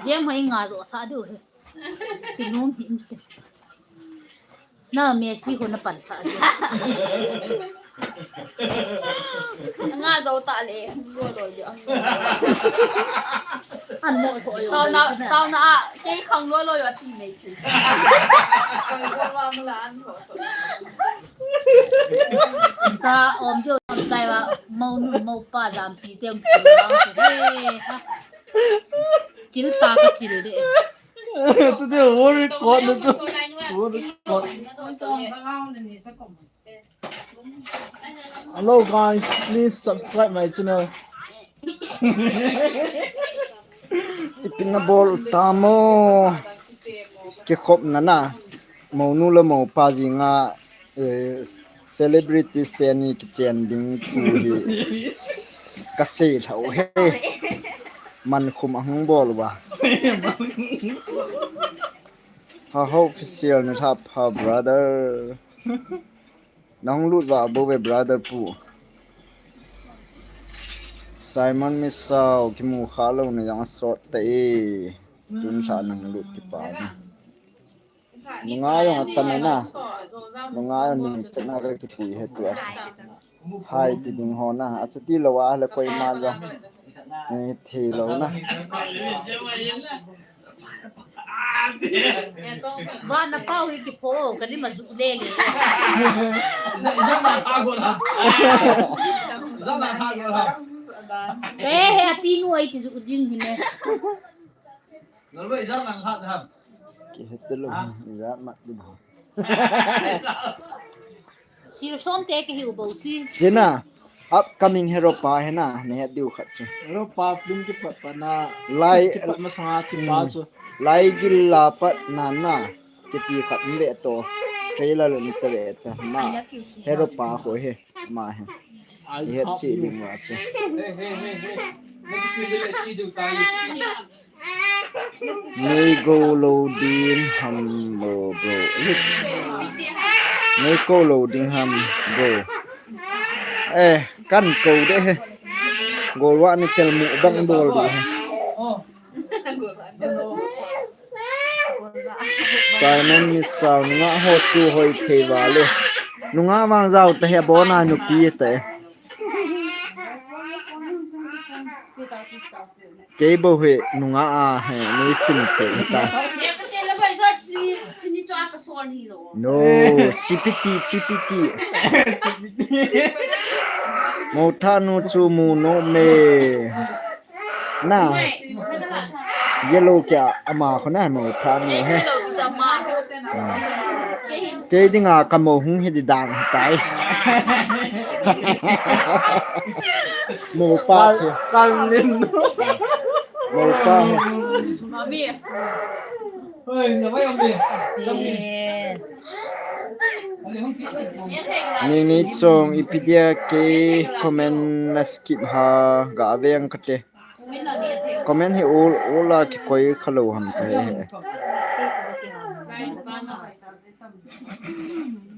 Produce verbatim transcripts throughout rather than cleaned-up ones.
Jem hoi nga jo sa diu he. Kinum hin te. Na Messi ho na pan sa diu. Nga jo ta le. Lo lo jo. An mo ho yo. Tao na, tao na a, kei khang lo lo yo ti nei. Cha om jo om chai wa, mo nu mo pa jam pi te om pi wa, he, ha. Chil ta ka chil de. Today worry ko na chu. Worry ko. Hello guys, please subscribe my channel. Ipi na bol u tam o. Kikhopna na. Monu le mopa jinga, eh, celebrities teni kichen ding thu hi. Ka sei lhau he. Mankhum ahung bol uva. Ha ho official na lha pha brother. Nahung lut uva bou ve brother pu. Simon Misao kimu kha lou na jong asot ta e. Tun lha nang lut kipa na. Nunga jong atam e na. Nunga jong ning chet na ka kipui he tua. Hai ti ding ho na. Achuti lou a le koima jong. Eh, thei lou na. Ba na pau hi kipho, ka ni ma ju le le. Eh, he api nu ai ti ju jing hi ne. Ki het lo, ija mat di ba. Sir som te ke hi u bo si. Jena, upcoming hero pa he na, ne het diu khat chu. Hero pa film ki pat pa na. Lai ki pat ma sanga ki pa chu. Lai gil la pat na na. Ki ti khat ve to. Trailer lo ni te ve to. Ma. Hero pa ko he. Ma he. Ihet chi ding wa che. Nei go lo ding ham lo bro. Nei go lo ding ham bro. Eh, kan ko de he. Gol wa ni tel mu bang bol de he. Simon Misao nunga ho chu hoi thei vale. Nunga vang jao ta he bona nupi ta e. Kei bou he nunga a he nei sim thei ta. No, chipiti, chipiti. Mo tha nu chu mu no me. Na. Yellow kya ama ko na mo pha mo he. Kei dinga ka mo hung hi di dang tai. Mo pa chu. Kan nin. Mo pa he. Mami. Oi, na vai om de. Nini chong ipi dia kei comment na skip ha ga veng kate. Comment hi ol ol a kikoi khalou ham kahe he.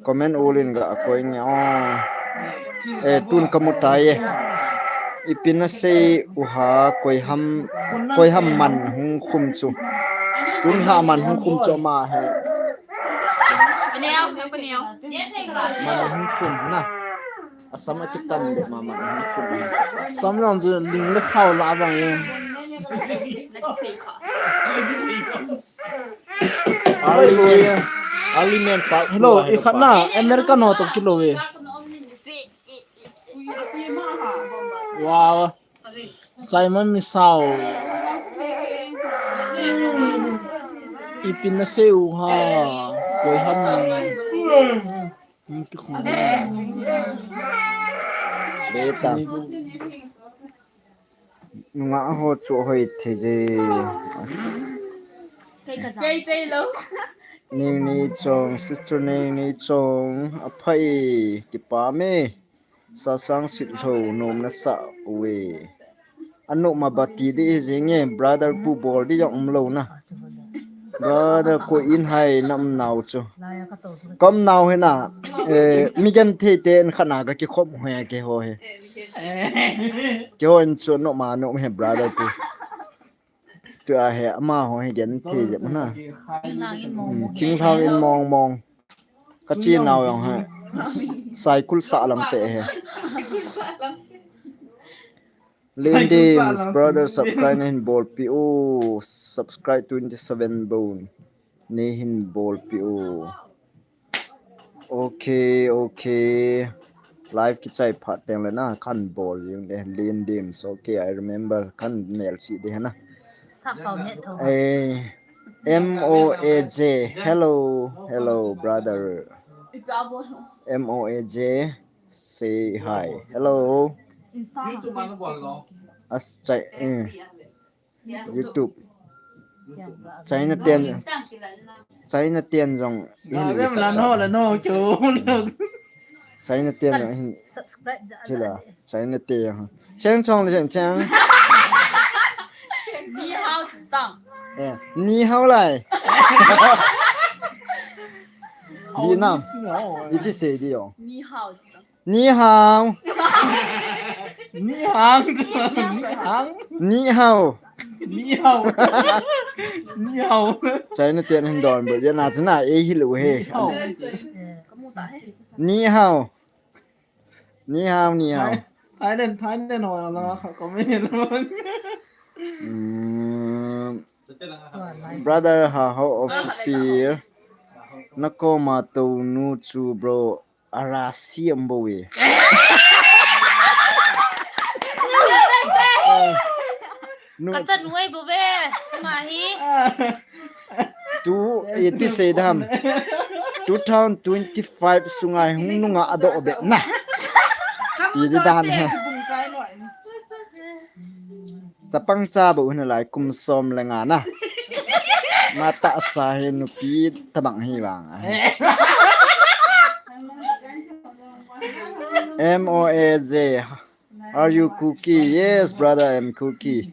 Comment ol in ga koi nge o. Eh, tun kamu tai e. Ipi na sei u ha koi ham, koi ham man hung khum chu. Tun ha man hung khum chu ma he. Man hung khum na. Asam akitan de mama. Sam jong chu ling le khao la bang e. Early men, early men part. Hello, ikhat na American ho to kilo e. Wow. Simon Misao. Ipi na sei u ha. Koi ham. Beta. Nunga ho chu hoi thei je. Kei kei lo. Nini chong, sister Nini chong. Aphai kipa me. Sasang sit ho nom na sa we. Anu ma bati di hi jing e, brother pu bol di jong um lo na. Brother, ko in hai nam nau chu. Kom nau he na. Eh, mi genthei te in khana ka kikhop he ke ho he. Ke ho in chu no ma no he brother tu. Tu a he ama ho he genthei je na. Hmm, thinglhang in mong mong. Ka chi nau jong he. Cycle sa lang te he. Lindy, brother, subscribe na hin bolpi u. Subscribe twenty seven bou. Na hin bolpi u. Okay, okay. Live kichai phat teng le na kan bol jing de. Lindy, okay, I remember kan mel si de na. Sap pau net tho. Eh, M O A J. Hello, hello, brother. M O A J. Say hi. Hello. Insta, Facebook. As chai, eh. YouTube. China ten. China ten jong. Lano, lano, chu. China ten jong. Subscribe ja. Chila. China ten jong. Cheng chong le cheng cheng. Ni hao tang. Eh, ni hao lai. Di nam. Iti sei di yo. Ni hao tang. Ni hao. Ni hao. Ni hao. Ni hao. Ni hao. Ni hao. China ten hin don bo, ya na china e hi lu he. Ni hao. Ni hao. Ni hao, ni hao. Thailand, Thailand ho la ka comment. Mm. Brother, ha, how official. Na koma to nu chu, bro. Ara siam bo we. Nu- Ka chan uai bo we. Ma hi. Tu, iti sei dam. Two thousand twenty-five sungai hung nunga ado be na. Iti dan he. Chapang cha bo hina lai kum som le nga na. Mata sa he nupi tabang hi vang. M O A J. Are you Kuki? Yes, brother, I'm Kuki.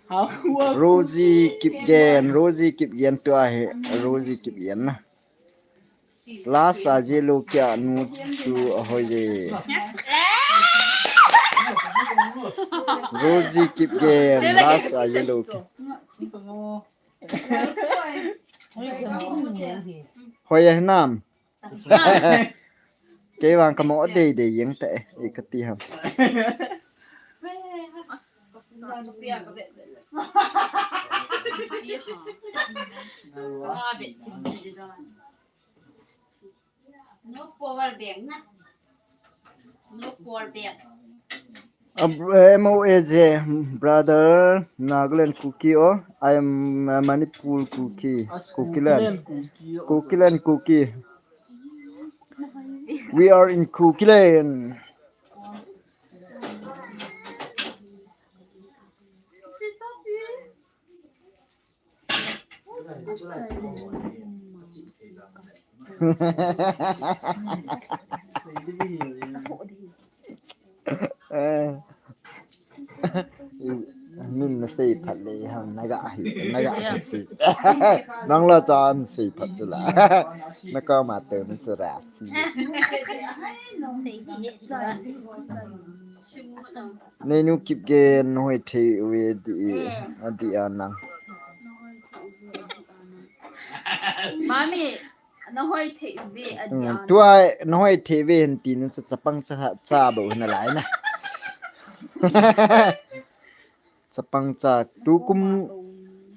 Rosie Kipgen, Rosie Kipgen tu ahi, Rosie Kipgen na. Last a je lo kya nu tu ahoy je. Rosie Kipgen, last a je lo kya. Hoy eh nam. Kei vang ka mo dei dei jeng te, i ka ti ham. No power bank na. No power bank. Ab-, M O A J, brother, Nagaland Kuki, oh, I am, uh, Manipur Kuki, Kukiland. Kukiland Kuki. We are in Kukiland. Eh. Min na sei phat le ham, na ga hi, na ga hi si. Nang la chan sei phat chu la. Na ka ma te na sara si. Nei nu Kipgen hoi thei uve di, adi a nang. Mami, na hoi thei uve, adi a nang. Tua na hoi thei uve hin ti nu cha chapang cha cha bo na lai na. Chapang cha tukum,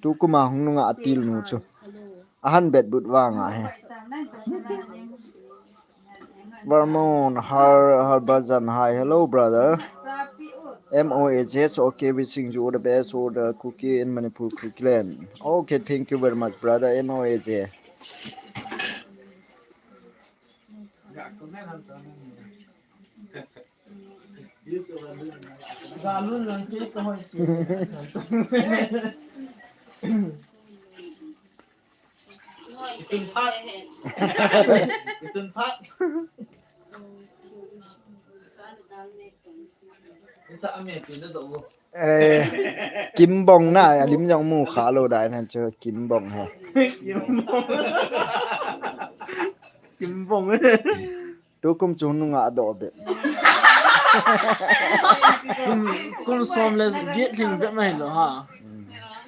tukum a hung nunga atil nu chu. Ahan bet but vang a he. Vermont, Har, Harbazan, hi. Hello, brother. M O A J, okay, wishing you all the best for the Kuki in Manipur, Kukiland. Okay, thank you very much, brother. M O A J. Itun phat. Itun phat. Itsa ame tun da do. Eh, Kimbong na, alim jong mu kha lo dai nan chu Kimbong he. Kimbong. Kimbong. Tukum chu nunga doh be. Kum, kum som le get thing be mai lo ha.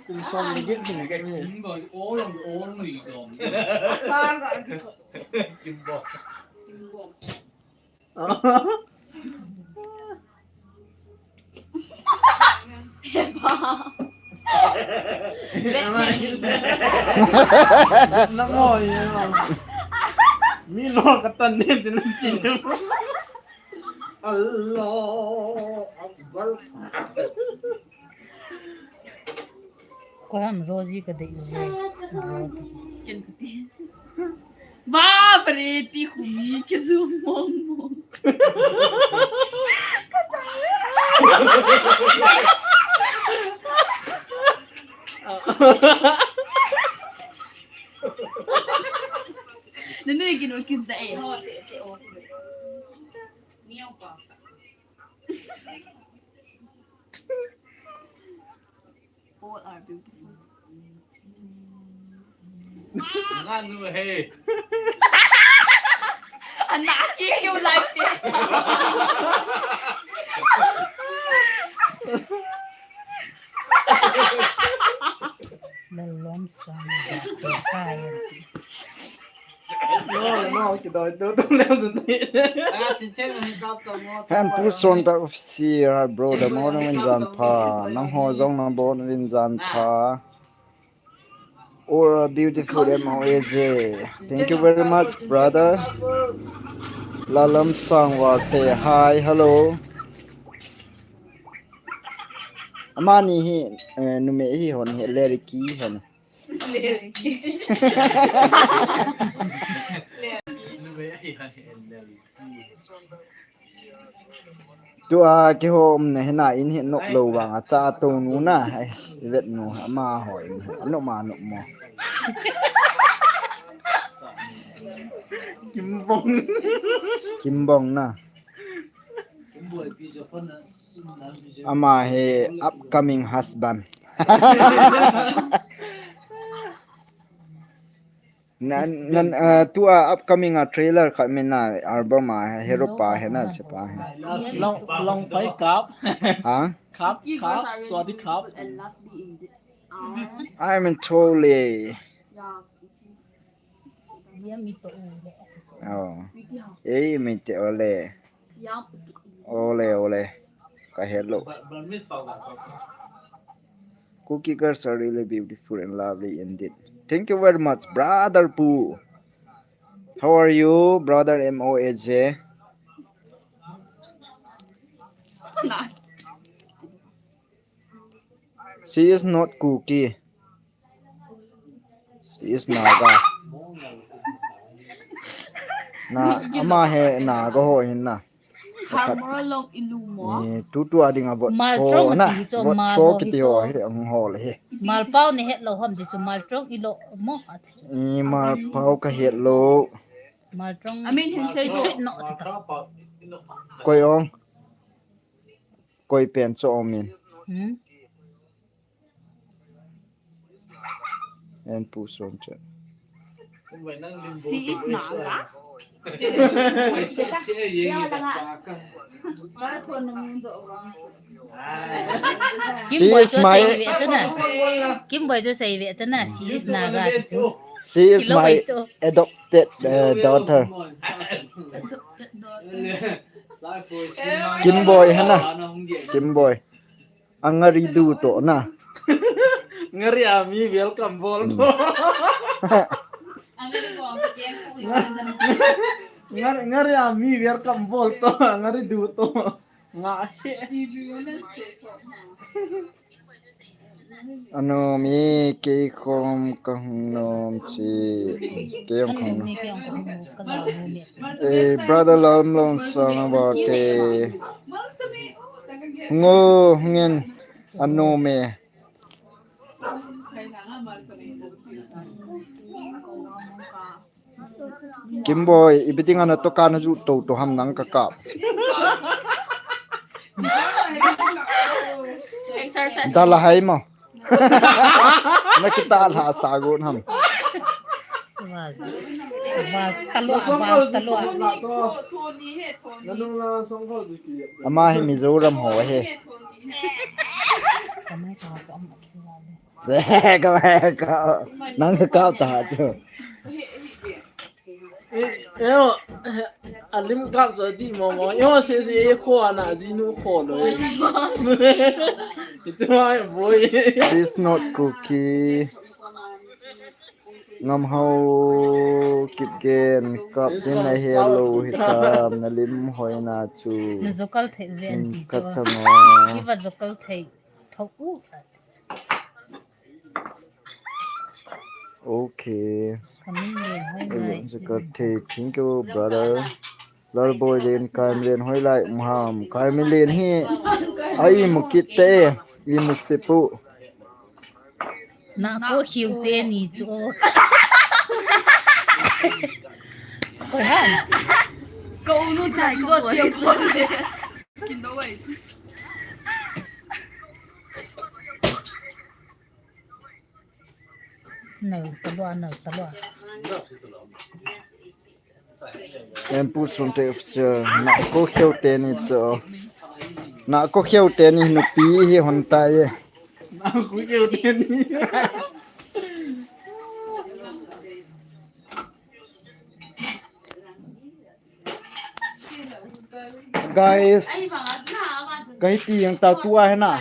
Kum som le get thing be mai. Namo ye. Mi lo katan ne tin tin. Allah Akbar. Koram Rosie ka dei u le. Bapre, ti khumi kizu mong mong. Nanu kinu kizai. Miau pa sa. All are beautiful. Nganu he. Anak ki you like it. Lalom sang ba te kai. Hen pu son ta officer, bro, the morning win jan pha. Nang ho jong na bon win jan pha. Or a beautiful M O A J. Thank you very much, brother. Lalam sang wa te. Hi, hello. Amani hi, eh, nume hi hon hi leriki hen. Tua kihom na hina in hi nok lo vang a cha to nu na. Ai, vet nu ama ho in hi. Nok ma nok mo. Kimbong. Kimbong na. Ama hi upcoming husband. Nan, nan, uh, tua upcoming a trailer khat min na album a hero pa hi na che pa hi. Long, long pai kap. Ha? Kap, kap, swati kap. I'm in totally. Oh. Ei, mi te ole. Ole, ole. Ka hello. Kuki girls are really beautiful and lovely indeed. Thank you very much, brother Pu. How are you, brother M O A J? She is not Kuki. She is Naga. Na, ama hi Naga ho hin na. Harmor long ilu mo. Eh, tutu ading a vot. Maltrong cho na, ati cho vot mal cho ho kiti hi ho cho. Hi ang hol hi. Malpao ne het lo ham ti chu maltrong ilo mo ati. Eh, malpao ka het lo. Maltrong. I mean, hin sei chu. Sweet no ati ta. Koi ong. Koi pen cho min. Hmm? En pu son chen. She is Naga. She is my Kim Boy chu sei ve ta na. She is Naga. She is my adopted, uh, daughter. Adopted daughter. Kim Boy hana. Kim Boy. Angari du to na. Ngari a mi welcome bol to. Hmm. Ngari, ngari a mi welcome bol to. Ngari du to. Nga he. Anom e, keikhom kahung nom e. Keikhom kahung nom. Eh, brother Lalmlong sang about e. Ngo, hungen, anom e. Kim Boy, ipi ti nga na to ka na ju to to ham nang ka kap. Exercise. Dala hai mo. Na kita la sa gun ham. Ama hi Mizoram ho ahi. Kamai ka, kamai ka. Nang ka ta chu. Eh, eh, alim kap jo di mo mo. Yo se se ko ana ji nu ko lo. It's my boy. She's not cookie. Ngam hau kip gen kap din na hello hitam na lim hoina chu. Na jokal thei ven ti chu. Kat tamo. Iva jokal thei thok u. Okay. Kamin len hoi ngai. Thank you, brother. Lalboi len, Kaimin len hoi lai, um ham. Kaimin len hi, ai mu kit te, i mu sipu. Na ko khiu te ni chu. Koi ham. Ko nu tai ko te ko. Kin do wai. Nal talua, nal talua. Em pu sun te officer, na ko kheu te ni cho. Na ko kheu te ni nupi hi hon ta ye. Na ko kheu te ni. Guys, kahi ti yang ta tua hena.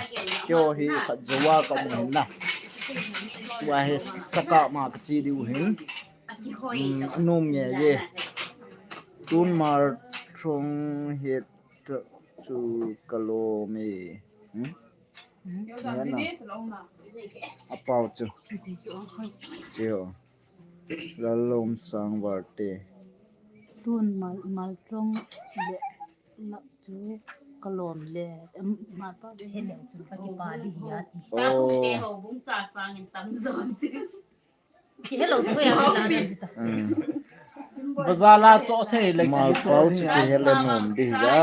Keo hi khat jowa ka mu hin na. Tua hi saka ma ka chi diu hin. Hmm, anum nge ye. Tun mar thong het chu ka lo me. Hmm? Nge na. Apau chu. Chi ho. Lalom sang varte. Tun mal, mal trong le lak chu ka lom le, em, mal pa de he le chu ka ki pa di hi a ti. Oh. Te ho bung cha sang in tam zon ti. Ki hello thoi a la di ta. Mm. Bazar la cho thei le ki mal cho pau chu thei ki a. Hello nom di hi a.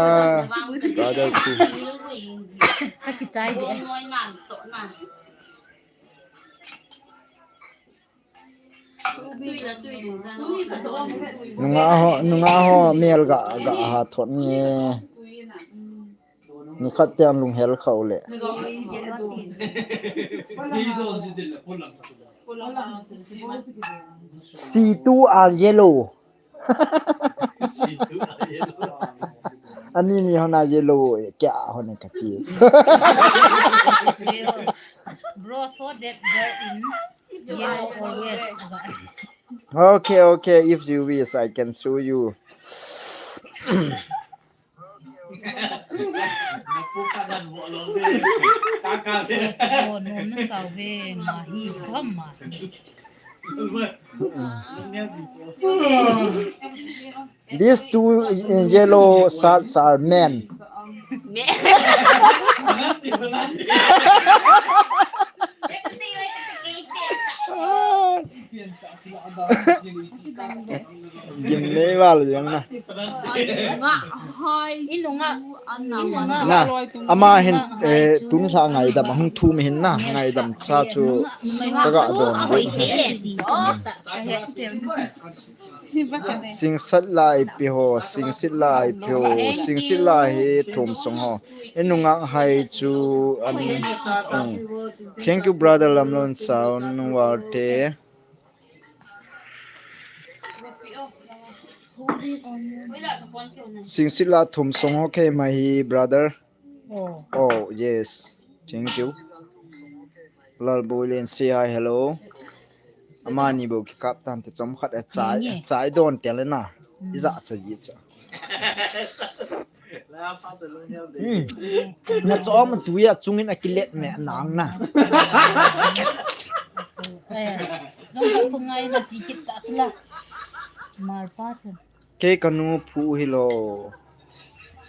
Brother ki. Ka ki chai de. Nunga ho, nunga ho, mel ga, ga ha thot nge. Ni khat tiang lung hel khau le. See two are yellow. Ani ni hona yellow, kya hona kati. Bro, so that girl in yellow always. Okay, okay. If you wish, I can show you. Oh, no, no, salve, mahi, come, mahi. These two, uh, yellow shirts are men. Gim nei val jeng na. Na, ama hin, eh, tun sa ngaidam, ahung thum hin na, ngaidam sa chu ka ga don. Singsit lai pi ho, singsit lai pi ho, singsit lai hi thum sung ho. Inunga hai chu an, mm. Thank you, brother Lamlon Sound, nung wal te. Singsit la thum sung ho kei mai hi, brother. Oh. Oh, yes. Thank you. Lalboi len say hi, hello. Amani bou kikap tan te chom khat a chai, chai don te le na. Mm. Ija cha ji cha. Hmm. Na chom tu ya chungin a kilet me nang na. Eh, jong ko ngai na ti kit ta la. Mar pa chu. Kei kanu phu hilo.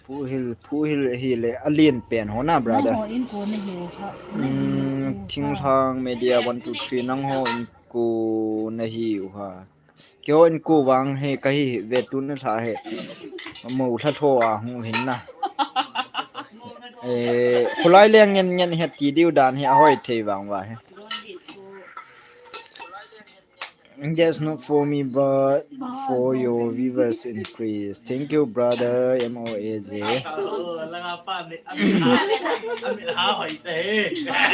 Phu hil, phu hil hile, alen pen ho na, brother. Nangho in ko na hiu ha. Mm, Thinglhang Media one two three, nangho in ko na hiu ha. Keiho in ko vang hi, kahi hi, ve tun na lha hi. Mo lha tho a hung hin na. Eh, khulai le ngen ngen hi ti diu dan hi, ahoi thei vang va hi. That's not for me, but for your viewers increase. Thank you, brother. M O A Z.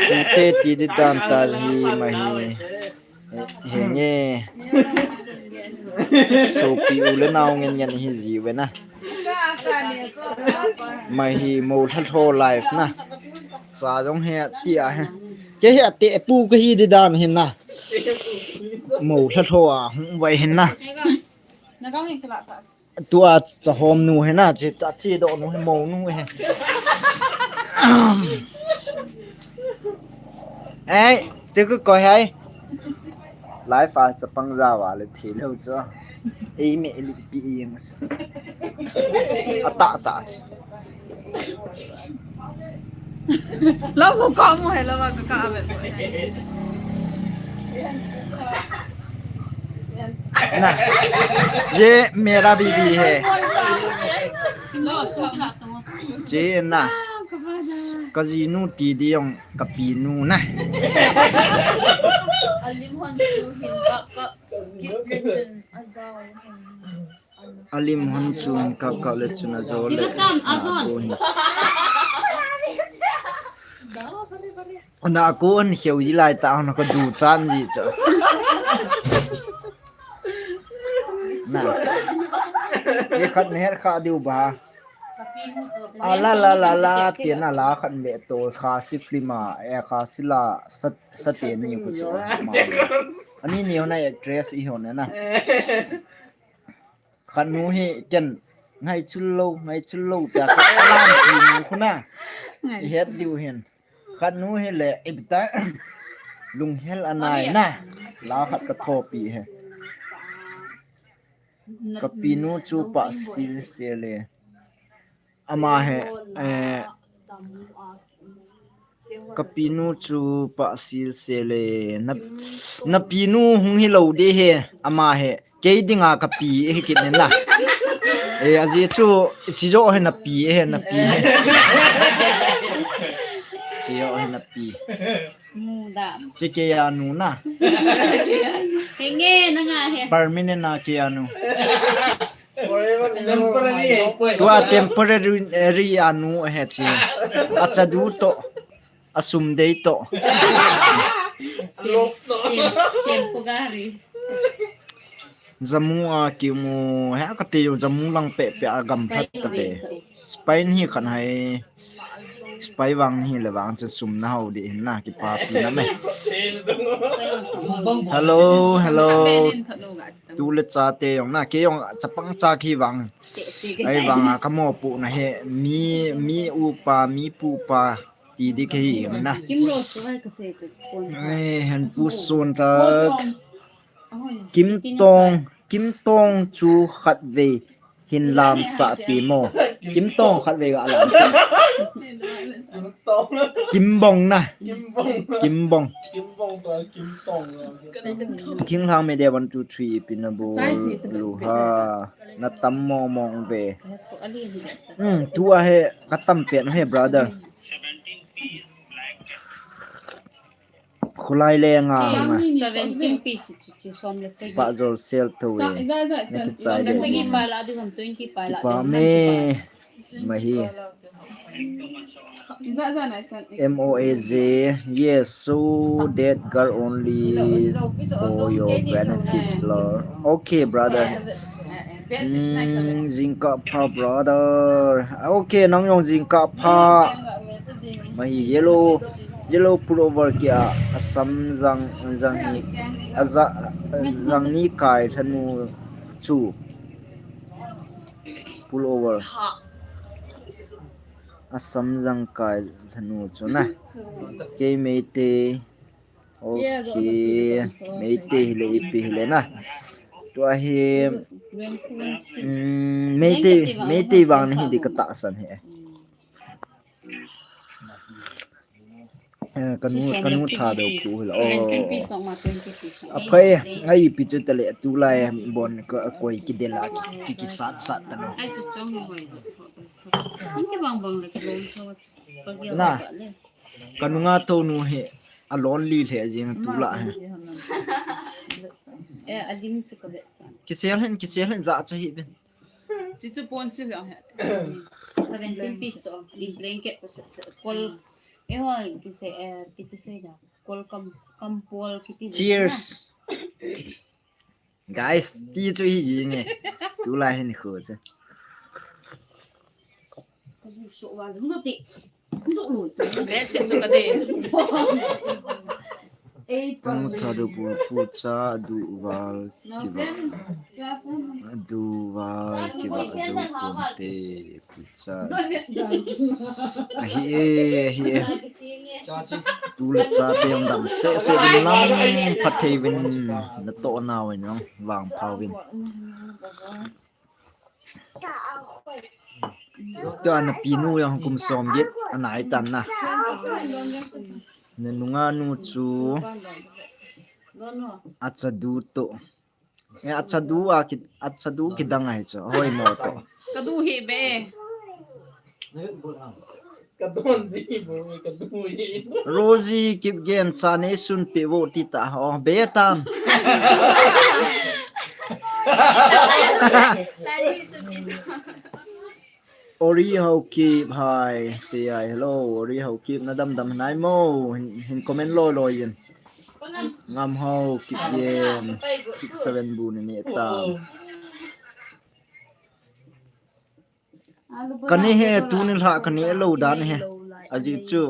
Ute ti di dan ta hi mahi. Henge. Sopi u le nao ngen ngen hi ji ve na. Mahi mo lha lho life na. Cha jong he ti a he. Ke he te pu ka hi di dan hin na. Mo lha lho a hung vai hin na. Tua cha hom nu he na, chi ta chi do nu he mo nu he. Ei, te ku ko hai. Life a chapang ja va le thi lo cho. Ei me li pi ing. Ata ata. Lo ko ko mo he lo ma ka ka ve. Na. Ye mera bibi hai. Lo so la to. Che na. Ka jinu ti di jong ka pinu na. Alim hon chu hin ka ka kit le chun a jao. Alim hon chun ka ka le chun a jao le. Ana ko an kheu ji lai ta na ka du chan ji cha. Na. Ye khat ne her kha diu ba. A la la la la, ti na la khat be to kha si film a, e kha si la sat sat ni ku cho. Ani ni na actress i ho na. Khat nu hi ken ngai chul lo, ngai chul lo ta ka lam ti nu khu na. I het diu hin. Khat nu hi le i ta lunghel anai na. La khat ka thopi he. Ka pinu chu pa sil se le. Ama he, eh, ka pinu chu pa sil se le. Na, na pinu hung hi lo de he. Ama he. Kei dinga ka pi he kit nen na. Eh, aji chu, chi jo he na pi he, na pi he. Chi jo he na pi. Muda. Chi ke ya nu na. Henge na nga he. Permanent na ke ya nu. Tua temporary anu he chi. Acha du to. Asum dei to. Tem-, tem-, temporary. Jamu a kimu, he ka te yo jamu lang pe pe a gam phat ta pe. Spain hi khan hai. Spy vang hi le vang chu sum na ho di hin na ki pa pi na me. Hello, hello. Tu le cha te yong na ke yong chapang cha ki vang. Ai vang a ka mo pu na he mi, mi u pa, mi pu pa ti di ke hi na. Ai han pu sun tak. Kim Tong, Kim Tong chu khat vei hin lam sa ti mo. Kim Tong khat vei ga lam. Kim Bong na. Kim Bong. Kim Bong. Thinglhang Media one two three pi na bol lu ha. Na tam mo mong ve. Hmm, tu a he ka tam pen he brother. Khulai le nga hung a. Seventeen piece chi, chi, som le sagi. Pa jol sel to e. Sa, za, za, na za, ki chai som le de sagi ni. Pai la di gam twenty pai la. Ki pa di gam me. Mahi. Za, za, na chan. M O A Z. Yes, so that girl only for your benefit, Lord. Okay, brother. Hmm, jingkah pha, brother. Okay, nang jong jingkah pha. Mahi yellow, yellow pullover kia, asam jang, jang ni, aja, jang ni kai thanu chu. Pullover. Asam jang kai thanu chu na. Kei Meitei. Okay, Meitei hile ipi hile na. Tua hi, mm, Meitei, Meitei vang na hi di ka tahsan hi. Eh, kanu, kanu tha do ku hile. Oh. Aphai, ai ipi chu tale tulai bon ko, koi ki dela ki, ki sat sat ta lo. Na. Ka nunga tho nu hi a lonely le jing tu la hi. Eh, alim chu ka vet sa. Kisel hin, kisel hin ja cha hi bin. Chi chu pon si le he. Seventeen piece so, in blanket ta se, se, kol. Eh, ho, kise, eh, kiti se da. Kol kam, kam pol kiti se. Cheers. Guys, ti chu hi ji nge. Tu lai hin khu chu. Ka ju so wa lu no ti. Message chu ka de. Pu cha du pu, pu cha du val kiva. Du val kiva du kunte pu cha. Ahi e, ahi e. Tu le cha te jong dam seh seh vin lang phatthei vin natoh nau vin jong vangpha uvin. Tua na pinu jong kum som get anai tan na. Na nunga nu chu acha du to. Eh, acha du a ki, acha du kidang ahi chu. Hoi mo to. Ka du hi be. Ka don ji bo, ka du hi. Rosie Kipgen cha neisun pe vo ti ta. Oh, be tan. Ori Haokip, hi, say hi, hello, Ori Haokip, na dam dam nai mo, hin, hin comment loi loi in. Ngam Haokipgen, six seven bu ni ne ta. Ka ne he, tuni lha ka ne lou dan he. Ajeh chu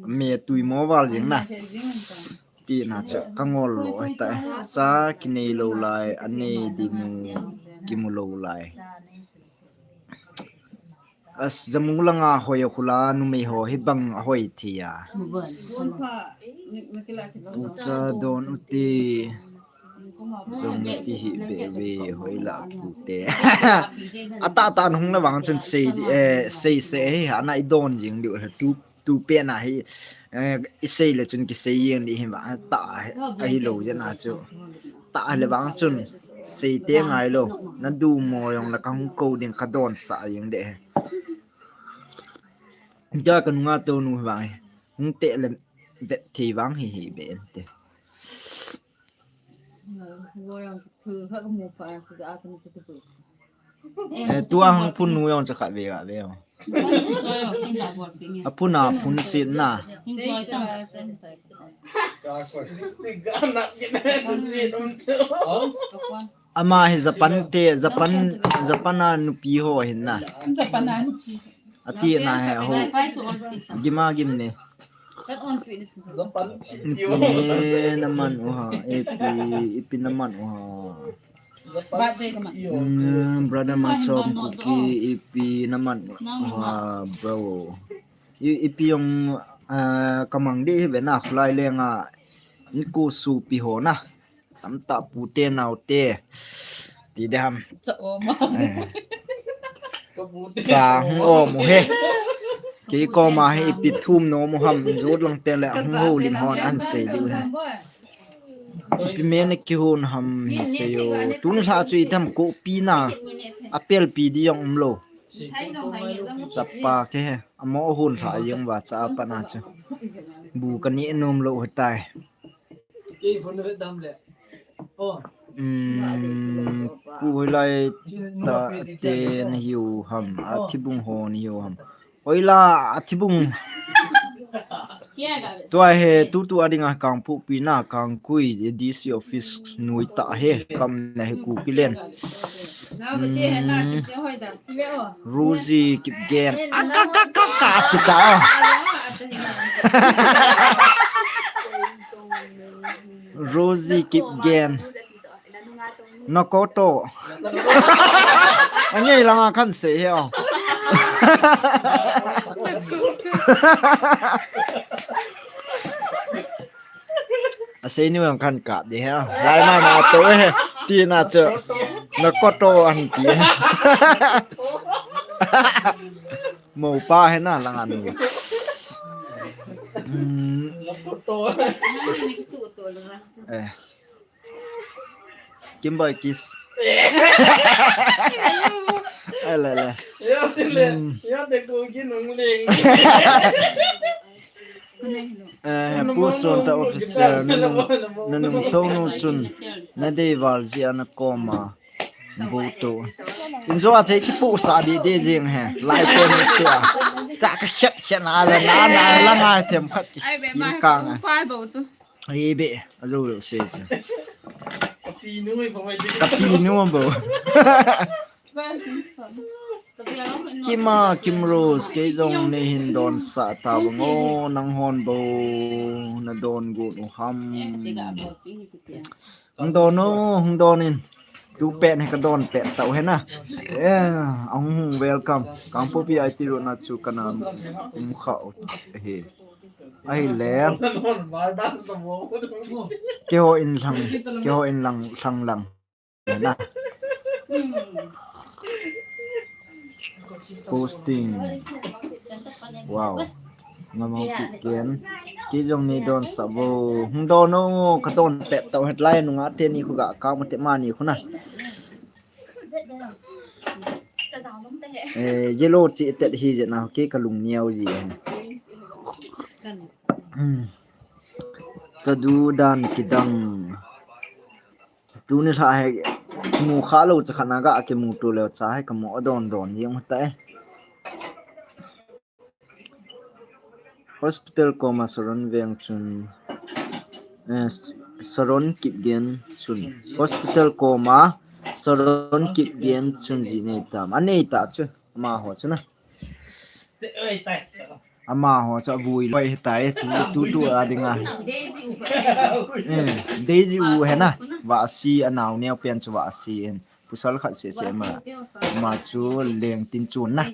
me tui mo val jing na. Ti na chu ka ngol lou ahi ta. Cha kinei lou lai, anei ding u kimu lou lai. As, jamu langa hoi a khula numei ho hi bang a hoi thei a. Pu cha don u te. Jong ti hi be ve hoi la pu te. Ata ta hung la vang chun sei di, eh, sei sei hi ana i don jing diu he tu, tu pe na hi, eh, i sei le chun kisei jing di hi ma ta hi, ahi lou jeh na chu. Ta le vang chun sei te ngai lou. Na du mo jong la ka hung ko ding ka don sa jing de he. Ja ka nunga tonu hi vang hi. Hung te le vet thei vang hi hi be te. Eh, tua hang phun nu jong cha kha ve ga ve. A phun a phun sit na. Ama hi Japan te, Japan, Japan a nupi ho hin na. Japan a nupi. Ati na he ho. Gima gim ne. Ipi ne naman u ha, ipi, ipi naman u ha. Mm, brother Masom Kuki, ipi naman u ha, bro. I, ipi jong, ah, kamang di hi ve na khulai lenga. Nku su pi ho na. Tamtah pute naute. Ti de ham. Cha om a. Eh. Cha hung om u he. Kei koma hi ipi thum nom u ham, jot lang te le hung houlim hon an sei diu he. Ipi me na kihon ham hi sei o. Tuni lha chu i tham ko pi na. A pel pi di jong um lou. Chapa ke he. Amo hon lha jeng va cha pa na chu. Bu ka ni nom lou he tai. Kei phone ve dam le. Oh. Hmm, pu hoilai ta te na hiu ham, a thibung ho na hiu ham. Hoila a thibung. Tua he tutu a dinga Kangpokpi na Kangkui D C office nui ta he kam na he Kukilen. Hmm. Rosie Kipgen. A ka ka ka ka kita. Rosie Kipgen. Nakoto. Ange langa kan se he o. Asei nu ang kan kap di he. Lai ma ma to he. Ti na chu. Nakoto an ti. Mo pa he na langa nu. Hmm. Eh. Kimbai kiss. Ala la. Yo te le. Hmm. Yo te ko kin ung ling. Eh, Pu Sonta officer, nanung, nanung tonu chun, nadei val jia nakoma. Boto. Injo a chei kipu sa di di jing he. Lai te ni tia. Ta ka khet khet na la na na la ngai them khat ki. Ai, be ma, kang. Pai bo chu. Ai be, ajo lo se chu. Ka pi nu bo. Kima, Kim Rose, kei jong nei hin don sa ta bang o, nang hon bo, na don gu nu ham. Hung don o, hung don in. Tu pet hi ka don pet tau hi na. Eh, ahung hung welcome. Kangpokpi I T road na chu kana um kha u hi. Ahi le. Keiho in lang, keiho in lang, lang lang. Na. Posting. Wow. Ngam hao Kipgen. Kei jong nei don sa bo. Hung don o, ka don pet tau het lai nunga teni khu ga ka mo te mani khu na. Eh, yellow chi tet hi je na, kei ka lung niau ji. Hmm. Ka du dan kidang. Tuni lha hi mu kha lo cha khat na ga kimu tu leo cha hi ka mu a don don jing u ta e. Hospital koma Saron veng chun, eh, Saron Kipgen chun. Hospital koma Saron Kipgen chun ji nei tam. A nei ta chu. Amaho chu na. Amaho chu vui loi hi tai tu tu tu a dinga. Eh, Daisy u hi na. Vasi a nao neo pen chu Vasi in. Pasal khat se se ma. Ma chu leng tin chun na.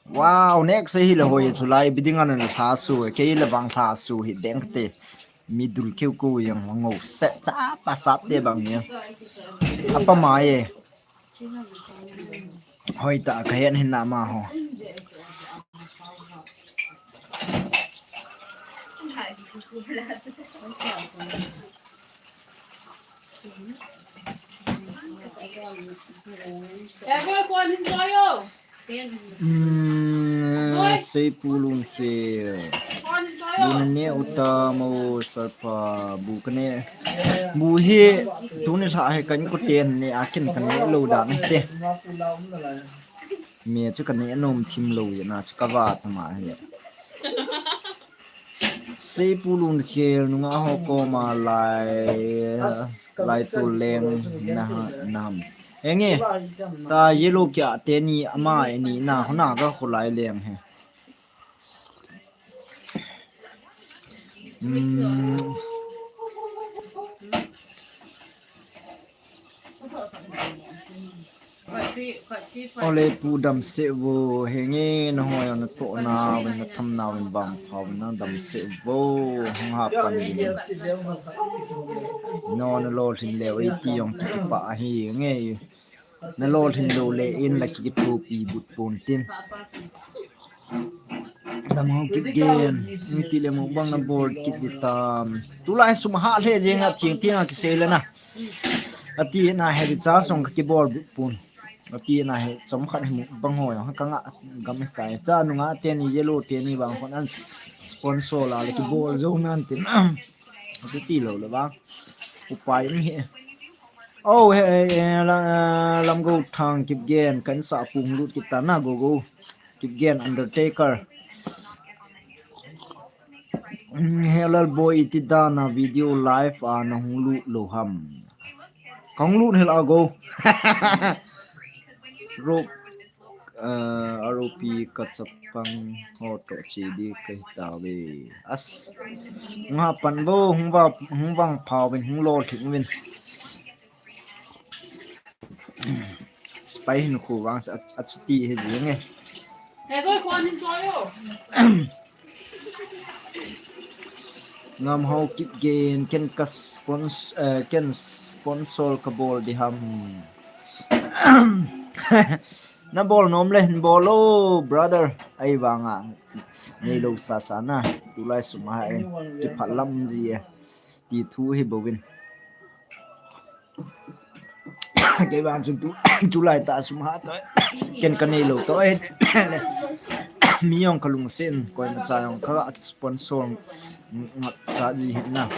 Wow, next hi le hoi chu lai biding an la su. Kei le bang la su hi deng te. Mi dul keu ko yang ngo set cha pa sap te bang ni. Apa mai e. Hoi ta ka hian hin na ma ho. Ego ko hin joyo. Hmm, Seipu Lunfel. Bu na ne uta mo sarpa bu ka ne. Bu hi tuni lha hi kan ko ten ne akin kan ne lo dan te. Me chu kan ne nom thim lo ya na chu ka va ta ma hi. Seipu Lunkhel nunga ho koma lai, lai tu leng na, nam. Enge, ta yellow kia teni ama eni na hona ka khulai leng he. Hmm. Ole pu dam se vo, henge na hoi na to na, ven na tham na, ven bang phau na dam se vo, hung ha pan ni. No na lo thin le, oi ti yong ki pa hi nge. Na lo thin lo le in la ki pu pi but pon tin. Lam hau Kipgen, mi ti le mukbang na bol kit di tam. Tulai sum ha le jeng a thiang thiang a kisei le na. Ati na he di cha song ka kibol pun. Ati na he chom khat he mukbang ho ya ka nga gam he kai. Cha nunga teni yellow teni bang khon an sponsor la le kibol jo nan tin. Ati ti lo le bang. Upai mi he. Oh, he, he, la, lam go thang Kipgen kan sa pung lut kit ta na go go. Kipgen Undertaker. Mm, helal boy iti dan a video live a na hung lut lo ham. Kang lut hel a go. Rok, eh, R O P ka chapang ho to chi di ka hi ta ve. As. Nga pan vo, hung va, hung vang phau vin, hung lo thik vin. Spy hin khu vang a, a chuti he jing e. He joi khon hin choi o. Ngam hau Kipgen ken ka spons-, eh, ken sponsor ka bol di ham. Na bol nom le hin bol o, brother. Ai vang a. Nei lo sa sa na. Tulai sum a en. Ki phat lam ji e. Ti thu hi bo vin. Kei vang chun tu, tulai ta sum ha to. Ken ka nei lo to. Mi jong kalungset in, koimacha jong ka sponsor ngatcha ji hin na.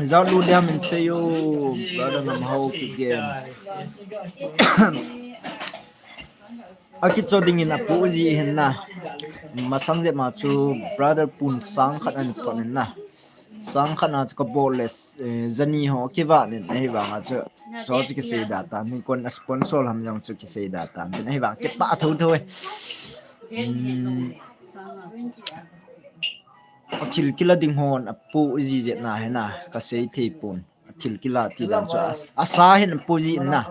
Jao lu dia min sei u, brother Ngamhao Kigen. Akicho dingin apoh ji hin na. Masang jep ma chu brother Pun sang khat ahin thot in na. Sang khat na chu kabol le, eh, jani ho kivat in ahivang a chu. Chu chu kisei da tan, min kon a sponsor ham jong chu kisei da tan. Ahivang kipah tho tho e. Hmm. Athil kila ding hon apoh ji jep na hin na, kasei thei pon. Athil kila ti dan chu a, asa hin apoh ji in na.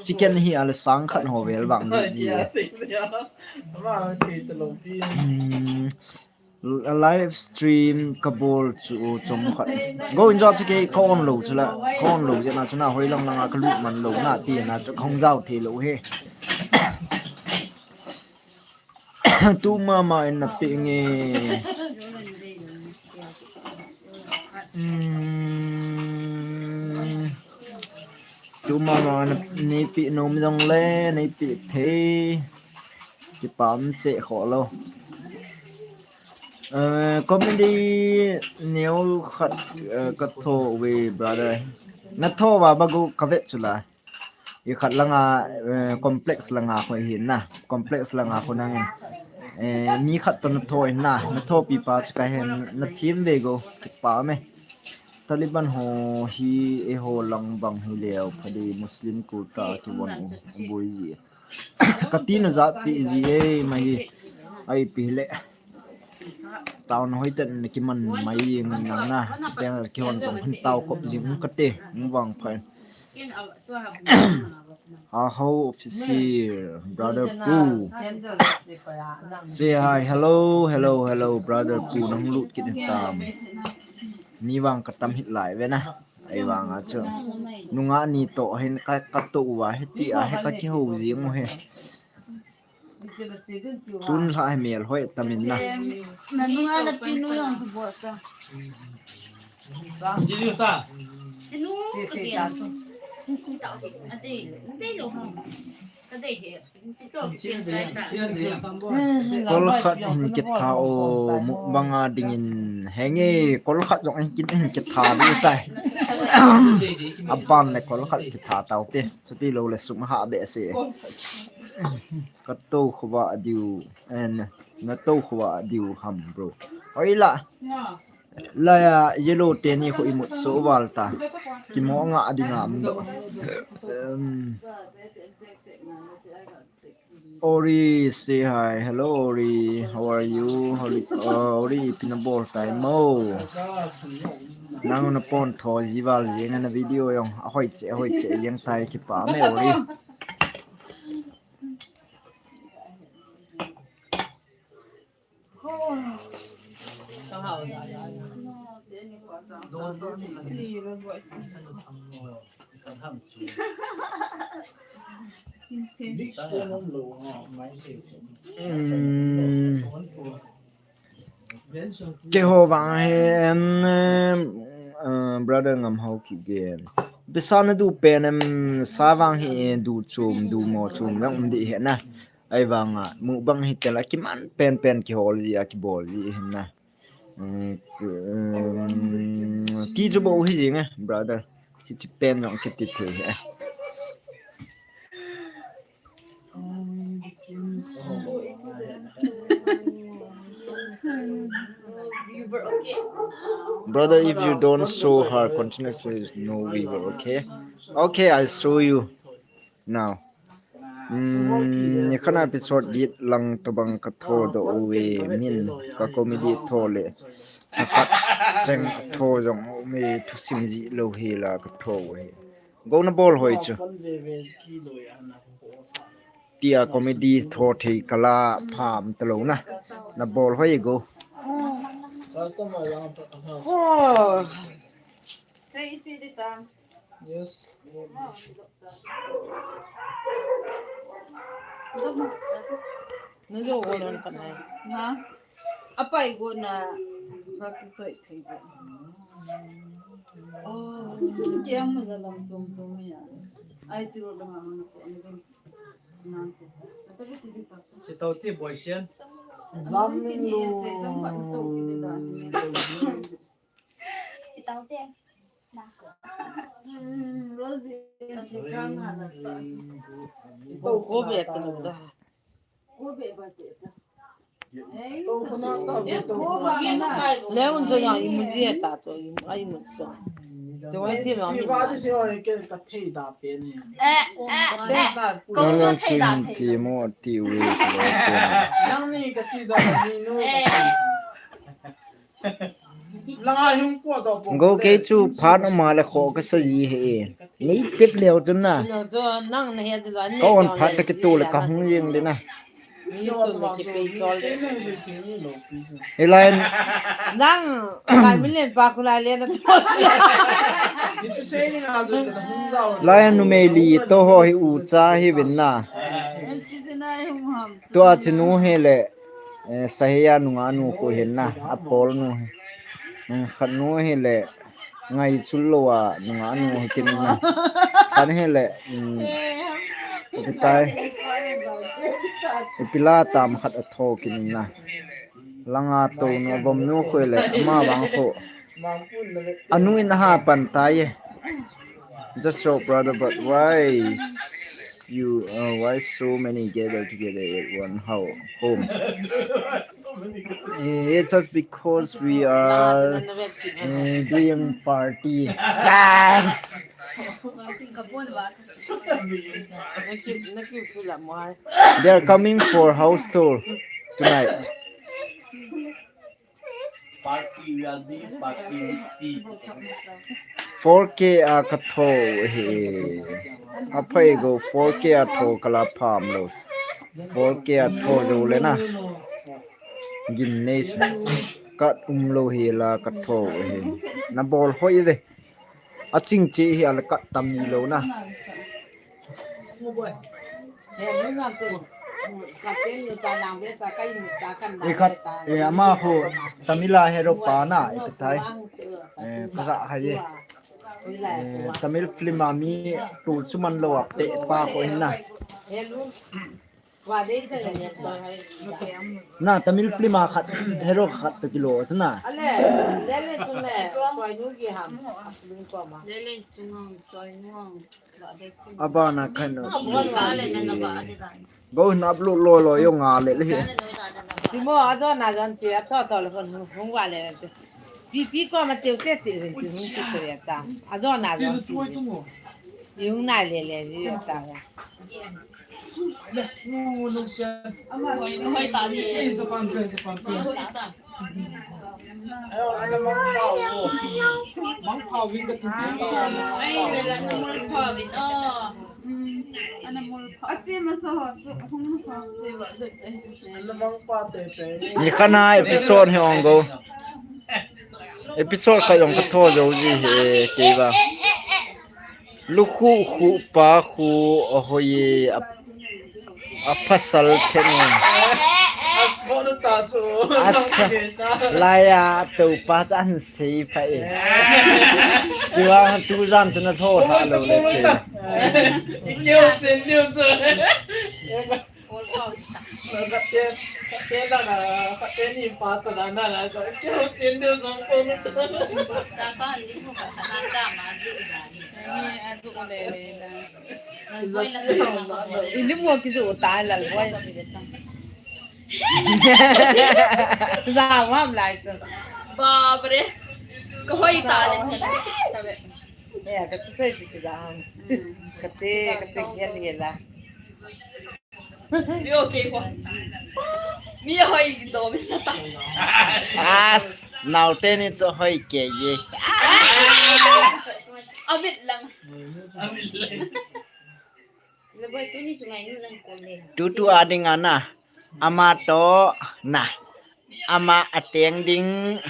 Chicken hi a le sang khat ho vel vang ji e. Hmm. Live stream kabol chu chomkhat. Go in jo chu kei ka on lou chu la. Ka on lou jeh na chu na hoi lang lang a kalut man lou na ti na chu kahung jao thei lou hi. Tu mama in na pe nge. Hmm. Tu mama in nei pe nom jong le, nei pe thei. Kipah um cheh kho lou. Eh, comedy neo khat, eh, katho uve, brother. Natho uva ba go kavet chu la. I khat langa, eh, complex langa kho hin na. Complex langa kho nangin. Eh, mi khat to natho hin na. Natho pi pa chu kahen nathem ve go. Kipah me. Taliban ho hi eiho lang bang hi leo phadi Muslim kurta kivon u, u boi ji. Kati na jat pi ji e, ma hi. Ai pi le. Tao na hoi ten na kiman mai ngan nang na. Chiteng kihon jong hin tao kop jing kate. Mu vang pha. Aho officer, brother Pu. Say hi, hello, hello, hello, brother Pu, nang lut kit tam. Mi vang katam hih lai ve na. Ahivang a chu. Nunga ni to hin ka, kato uva, hiti a, hi kakihou jing u hi. Tun lha hi mel hoi tam in na. Na nunga na pi nu jong chu bol ta. Nu, ka dei. Adei, adei lo ha. Ka dei he. Kol khat hin kitha o, mukbang a dingin henge, kol khat jong hin kin, hin kitha di tai. Aban le kol khat kitha tau te. Chuti lou le sum ha behseh. Kato khuva diu, en, nato khuva diu ham, bro. Oi la. Laiya yellow teni khu imut so val ta. Kimo nga adinga um do. Um, Ori, say hi. Hello, Ori. How are you? Ori, uh, Ori, ipi nabol tai mo? Nang na pon tho ji val ji nga na video jong. Ahoi che, ahoi che, jeng tai kipah me, Ori. Um, keiho vang hi, em, em, uh, brother Ngamhao Kigen. Pisa nadu pen em, sa vang hi du chom, du mo chom, vang um di hi na. Ahivang a, mukbang hi tel a kiman pen pen kihol ji a, kibol ji hin na. Eh, um, ki chu bou hi jing e, brother. Hichi pen jong kiti thei e. Brother, if you don't show her, continue says no, we will, okay? Okay, I'll show you now. Hmm, nikhat a episode get lang tobang katho doh uve, min ka comedy tho le. Nikhat cheng tho jong ume, thusim ji lou hi la katho uve. Go nabol hoi chu. Tia comedy tho thei kala pham talou na. Nabol hoi go. Oh. Say it, say it, ah. Yes. Na jo go non kan hai. Ha? Apai go na ba ki choi thei go. Oh, kiang ma la lam chom chom ya. Ai ti ro da ma ma ko ni don. Nan te. Ta ta ki ti ta. Chitau ti boy sian. Zamin lo. Ko be ta da. Leon to ya imu je ta to imu ai mu so. To ai ti ma. Ti ba di se o ke ka thei da pe ni. Eh, eh, eh. Ko no thei da thei. Ti mo ti u. Nang ni ka ti da ni no. Go kei chu phat uma le kho ka sa ji he. Nei tep leo chun na. Ka on phat ta kitu le ka hung jeng le na. Hilai nang ka mi le pa khu lai le na. Lai numei li to ho hi u cha hi vin na. Tua chinu hi le. Eh, Sahia nunga nu khu hin na, a pol nu hi. Eh, khat nu hi le, ngai chul lo a nunga nu hi kin na. Khat hi le, um, ipi tai, ipi la tam khat a tho kin na. Langa to nu, a bom nu khu le, ama vang khu. Anu in ha pan tai. Just so, brother, but why you, uh, why so many gather together at one ho-, home? Eh, it's just because we are, uh, doing party. Yes! They are coming for house tour tonight. Party will be party. Four K a ka tho hi. A phai go four K a tho ka la pham lo. Four K a tho jo le na. Gim nei chu. Kat um lo hi la ka tho hi. Na bol hoi ve. A ching che hi a la kat tam ni lo na. Ikhat, eh, ama khu Tamila hero pa na, ipi tai. Eh, ka ga hai e. Eh, Tamil film a mi tu chuman lo a pe pa khu hin na. Na, Tamil film a khat, hero khat to kilo, sa na. Abana khat no. Go na upload lo lo yo nga le le. Simo, ajo na jon chi, a tho tho le hung, hung wa le. Pi pi ko ma cheu te te, hung chi te ta. Ajo na jon chi. Yung na le le, yung ta. Ni khat na episode hi ong go. Episode khat ong ka tho jo ji hi kei ba. Lukhu khu pa khu a hoi a, a phasal khen. Acha, laiya to pa cha an sei pha e. Chiwa tu jan chana tho tha lo le te. Ikyo chen diu chu. Ini mo kisu utai lal boy. Za mam lai chu. Baap re. Kahoi ta le ti. Ya, ka tu sai ji ki za. Kate, kate gel hela. Mi okay ko. Mi hoi do mi ta. As, naote ni chu hoi kei e. Amit lang. Amit lang. Tutu a ding a na. Ama to na. Ama ateng ding.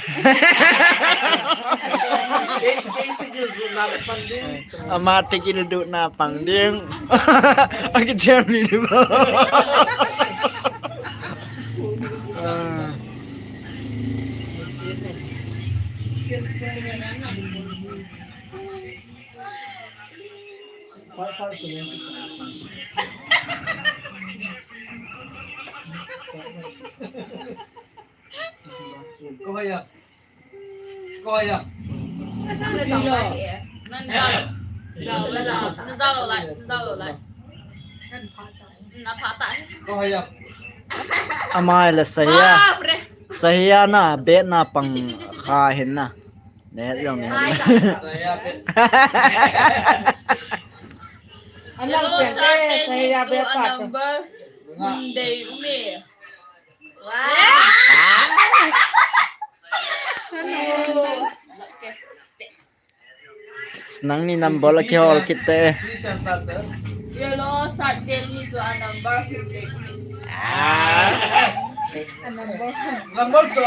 Ama tegil du na pang ding. Aki chem ni du. Ah. Five, five, seven, six, five, six. Ko hoi a. Ko hoi a. Nan zalo. Nan zalo. Nan zalo lai. Nan zalo lai. Na pha ta. Ko hoi a. Amai la sahia. Baap re. Sahia na bet na pang kha hin na. Ne het jong ne het. Sahia bet. Hello, sir. Can you do a number? Dei ume. Wow. Nangni number la kihol kit te. Hello, sir. Tell me to a number. Ah. A number. Number to.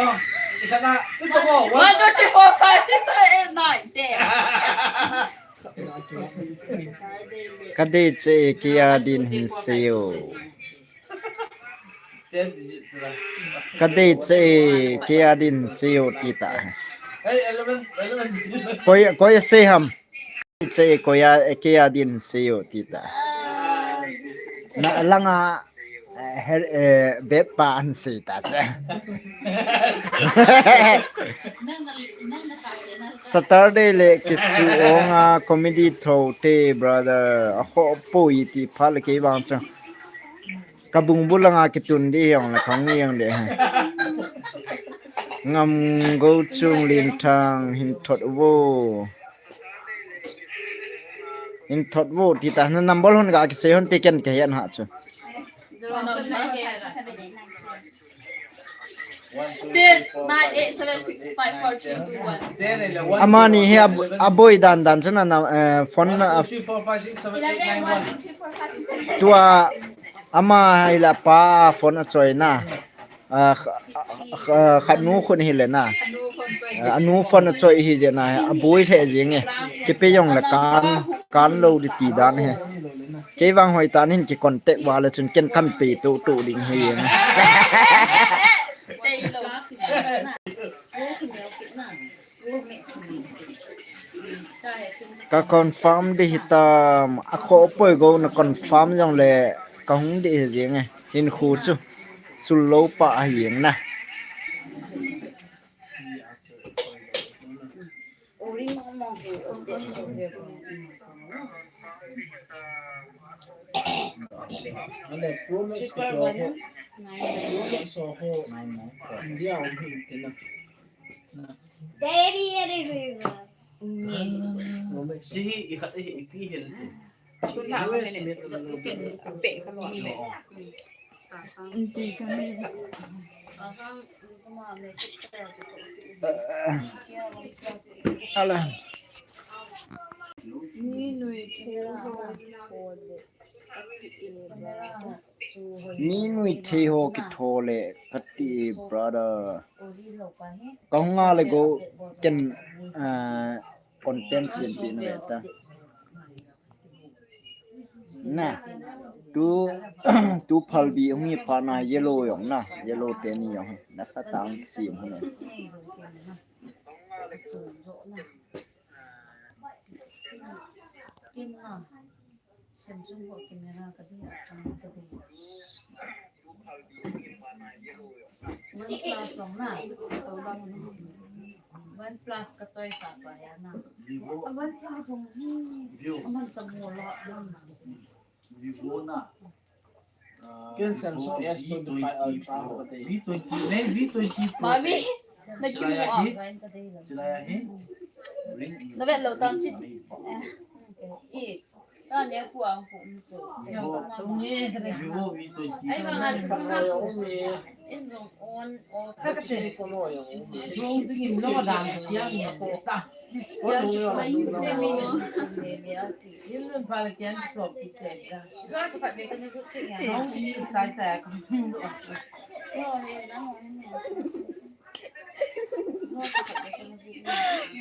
One, two, three, four, five, six, seven, eight, nine, ten. Ka dei che, kei a din hin seiyo. Ka dei che, kei a din seiyo ti ta. Koi, koi sei ham. Che, koi a, kei a din seiyo ti ta. Na langa, eh, her, eh, bet pa an sei ta che. Saturday le kisu ong a comedy tho te, brother. A kho poi ti pha le kei vang chu. Ka bung bu langa kitun di hi ong la khang ni ong de. Ngam go chung lin thang hin thot vo. Hin thot vo ti ta na number hon ga kisei hon te ken ka hian ha chu. Ten, nine, eight, seven, six, five, four, three, two, one. Amani hi ab-, aboi dan dan chun ana, eh, phone na, ah, tua ama hi la pa phone a choi na. Ah, kh-, ah, kh-, khat nu khun hi le na. Ah, anu phone a choi hi je na, aboi the jing e. Kipe jong le kan, kan lo di ti dan he. Kei vang hoi tan hin ki contact val le chun ken kan pe tu tu ding hi. Ka confirm di hitam, a kho poi go na confirm jong le ka hung di hi jing e. Hin khu chu, chu lo pa a hi jing na. Ane, Pro Max kiti ho. Pro Max ho. India um hi te na. Daddy, it is. Pro Max. Ji hi i khat hi i pi hin. Ala. Mi nui thei ho kitho le kati, brother. Ka hung a le go ken, ah, content sem pi na ta. Na, tu, tu phalbi hung hi pha na yellow jong na, yellow te ni jong na sa tang si hung na. Samsung ho camera ka dei, a chang ka dei. OnePlus jong na, to bang. OnePlus ka choi sa sa ya na. Vivo. A OnePlus jong hi. Vivo. Aman sa mo la dong. Vivo na. Ken Samsung S twenty-five Ultra ho ka dei. V twenty, nahi V twenty Pro. Mami, na kim mo a. Chilai ahi. Chilai ahi. Na vet lo tam chi chi chi. Eh. Vivo, Vivo V twenty.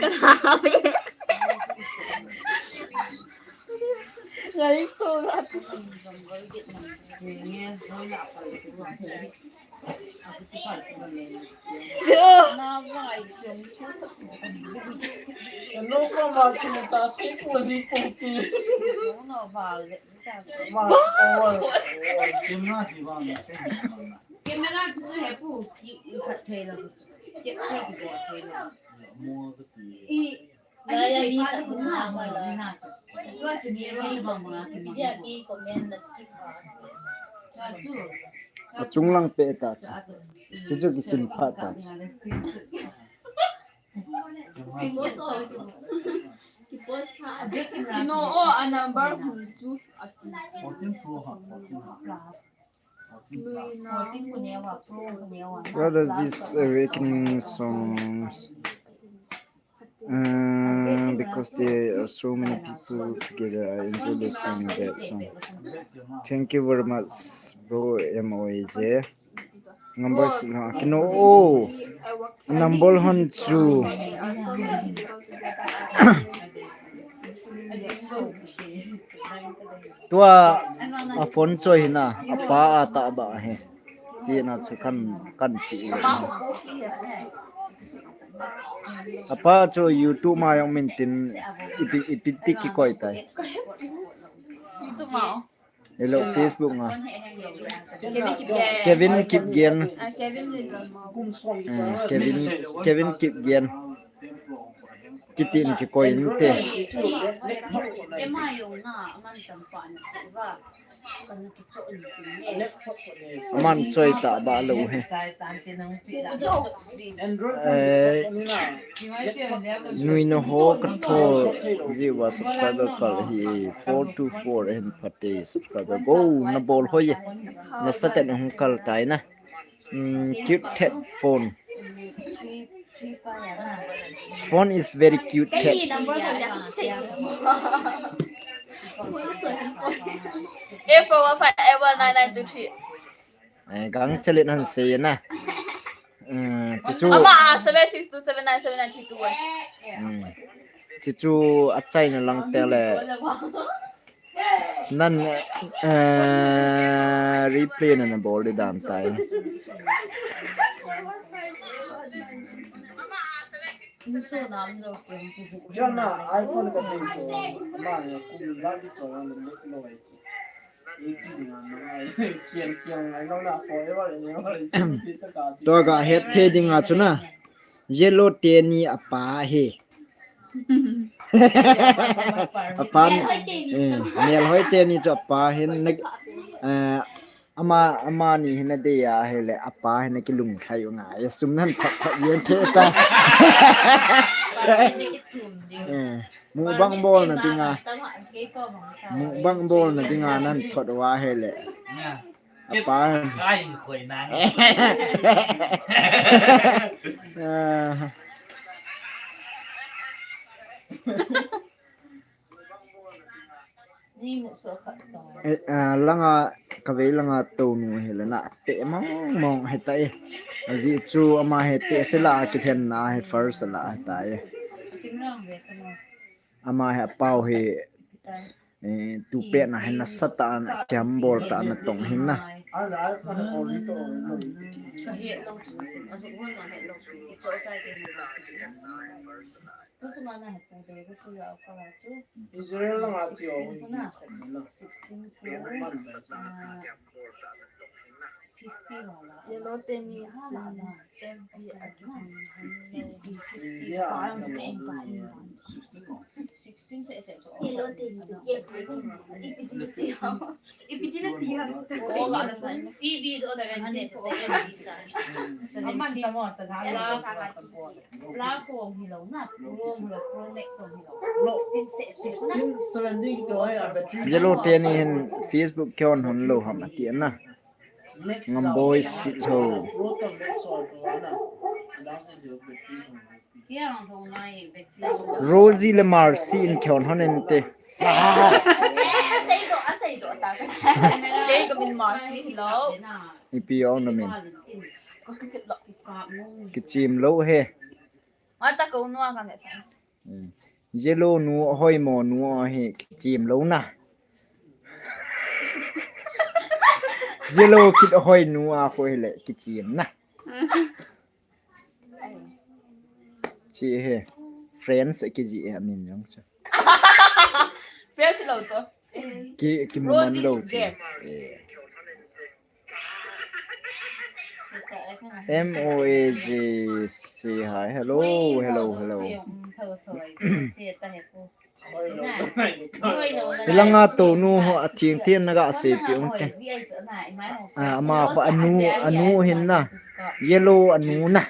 Ka na ve. Ngai ko ga. Yo. No ko ma chi ta si ko si ko ti. No, no, vale. Ba! Ba! Ba! Camera chu chu he pu ki khat thei lo chu. Capture ki bol thei lo. I, ya, ya, ni ta ku na ma la. Tua chu ni ro ni ma ma ki ma. Ya ki comment na skip ha. Chu chu. Achung lang pe ta chu. Chu chu kisin pha ta chu. Kino, oh, a number hun chu. Fourteen Pro ha, fourteen ha. Plus. What does this awakening song? Uh, because there are so many people together, I enjoy listening that song. Thank you very much, bro, M O A J. Number six, ha, kino, oh, number hun chu. Tua, a phone choi hina, apa a ta ba he. Ti na chu kan, kan ti. Apa chu YouTube ma jong min tin ipi, ipi ti kikoi tai. YouTube ma. Hello, Facebook nga. Kevin Kipgen. Kevin Kipgen. Ah, Kevin Lilwamao. Eh, Kevin, Kevin Kipgen. Kitin kikoi inte. Aman choi ta ba lo he. Eh, nuina ho ka tho jiu va subscriber kal hi four two four hin phate subscriber go na bol hoi. Na sa ten hung kal tai na. Mm, cute tet phone. Phone is very cute tet. Eight four one five eight one nine nine two three. Eh, gang chelet han sei na. Mm, chuchu. Ama, ah, seven six two seven nine seven nine three two one. Mm. Chuchu a China lang te le. Nan, eh, replay na na bol di dan tai. Jana iPhone ka dei chu, ma ya kum la di chu, an le lo ai chu. Eighteen na na ai, kian kian ai lo na forever and ever. Tua ga het the ding a chu na. Yellow teni apa he. Apa, eh, Melhoi teni chu apa hin na, eh, ama, amani hin na dei a hile apa hin na kilung khai u nga. Ya sum nan thot thot yen the ta. Eh, mukbang bol na dinga. Mukbang bol na dinga nan thot u a hile. Apa. Ai, khoi nang. Ah. Eh, ah, langa, kavei langa tonu hi le na te mong mong hi ta e. Aji chu ama hi te sila kilhen na hi first la hi ta e. Ama hi apau hi, eh, tu pet na hin na sa ta na kiam bol ta na tong hin na. Israel langa chu sixteen. Yellow teni ha la na. Yellow teni chu. Ipi ti na ti ham. T V is over and hundred for the N B size. Seven K. Plus, plus wo hi lo na, Pro wo hi lo, Pro Max wo hi lo. Sixteen se, sixteen. Yellow teni hin Facebook kihon hon lou ham ati na. Ngamboi sit ho. Rosie le Marcy in kihon hon inte. Asei do, asei do ta. Kei ka min Marcy lo. Ipi ong na min. Kichim lou he. Mata ko nua ka me. Hmm. Yellow nu, ahoimo nu ahi, kichim lou na. Yellow kit ahoi nu a khu hile, kichim na. Chi he, friends kiji he amin jong chu. Friends lo chu. Ki, kimu man lou chu. Eh. M O A J, say hi. Hello, hello, hello. Hilanga tonu ho atheng theng naga seipeh ung te. Ah, ama ho anu, anu hin na. Yellow anu na.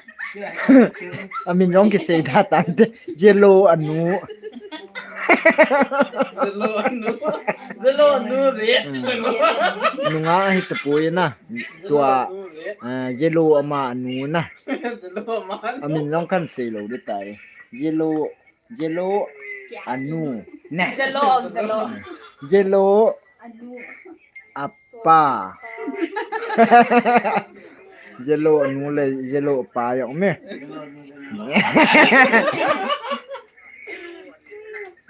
Amin jong kisei da tante. Yellow anu. Yellow anu. Yellow anu re. Hmm. Nunga hi tapoi na. Tua, ah, yellow ama anu na. Yellow ama anu. Amin jong kan sei lou ding tai. Yellow, yellow anu. Ne. Yellow, yellow. Yellow apa. Yellow anu le yellow apa jong me.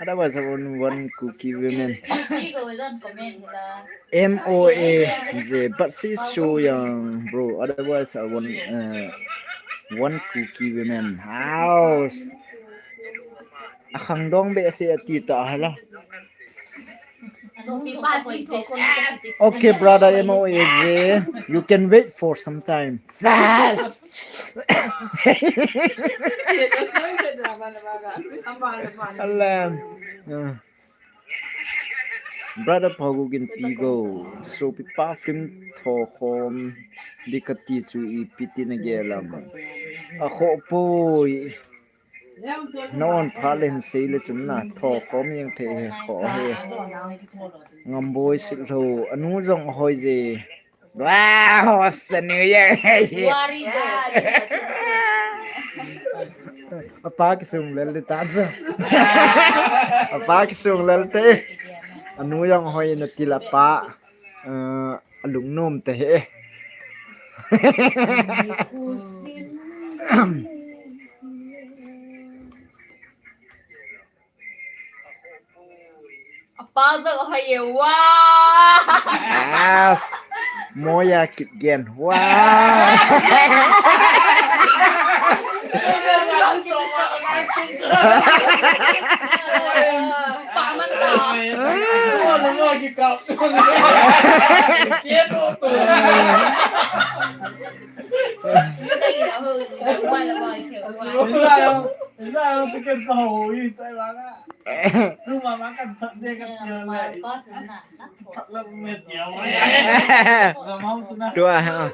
Otherwise, I want one Kuki women. M O A J, but she's so young, bro. Otherwise, I want, uh, one Kuki women. House. Akhang dong be se ati ta hala. Okay, brother M O A J, you can wait for some time. Sas! Alam. Uh. Brother Phaguginpi go. Sopi pa film thokhom ding kati chu ipi tin nagel am. Akhoh poi. Na on phat le hin sei le chun na, thokhom jeng thei hi, khoh hi. Ngamboi Sitlhou, anu jong hoi je. Wow, Happy New Year. Apa kisung lel le ta chu. Apa kisung lel te. Anu jong hoi na til apa. Uh, alungnom te he. Apa jong hoi e, wow! Yes. Moya Kipgen. Wow! Pa man ta. Tua ha.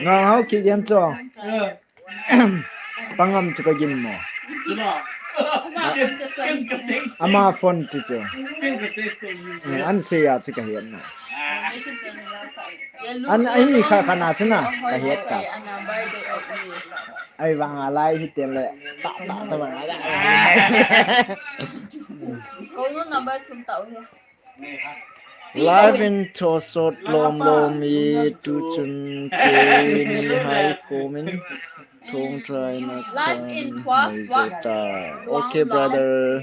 Ngau hau ki yan chong. Pangam chu ka gin mo. Ama phone chu chu. Eh, an sei a chu ka hian na. An ahi kha kha na chu na ka hiat ka. Ai vang a lai hi ten le. Ta ta ta vang a. Ko nu number thum ta u hi. Live in Thosot lom lom i tu chun ke ni hai komin thong try na. Live in Thosot. Okay, brother.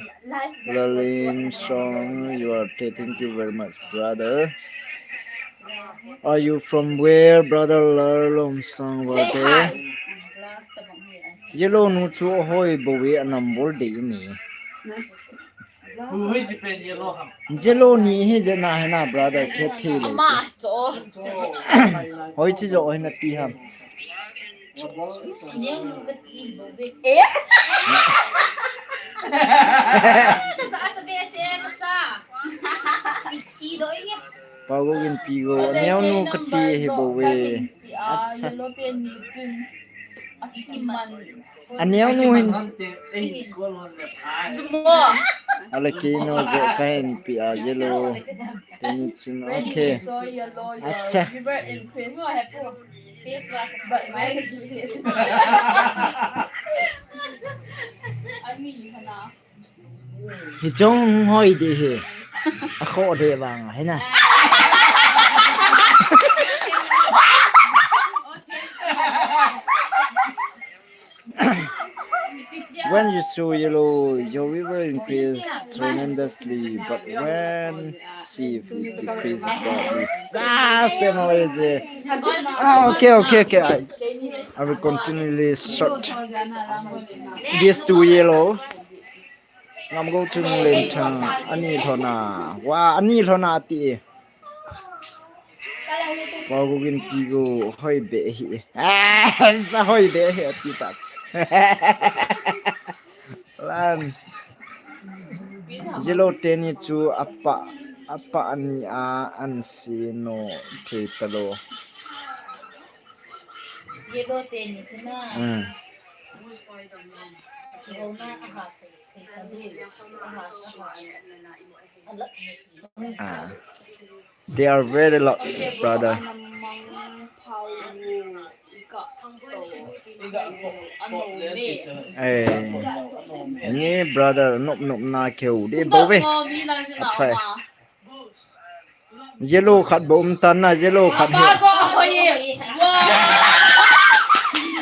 Lalim song, you are, thank you very much, brother. Are you from where, brother? Lalom song, brother. Yellow nu chu hoi bo we a number de mi. Yellow ni hi je na he na brother ke thi le. Hoi chi jo hoi na ti ham. Pau go gin pi go. Neo nu ka ti hi bo we. Acha. Aneo nu hin. Ala ki no je ka hin pi a yellow. Teni chin, okay. Acha. Hi chong hoi de hi. A kho de vang hi na. When you show yellow, your viewer increase tremendously, but when she decreases badly, ah, same way. Ah, okay, okay, okay. I, I will continually short these two yellows. Ngam go chung len chang ani lhona. Wa, ani lhona ti. Pau Gogin Pigo hoi be hi. Ah, sa hoi be hi ati ta. Lan. Yellow teni chu apa apa ani a an si no thei talo. Yellow teni chu na. Hmm. Kihona aha sei thei talo. Aha, aha. Ah. They are very loud, brother. Eh, ni brother, nop nop na keu di bou ve. Aphai. Yellow khat bou um tan na, yellow khat hi.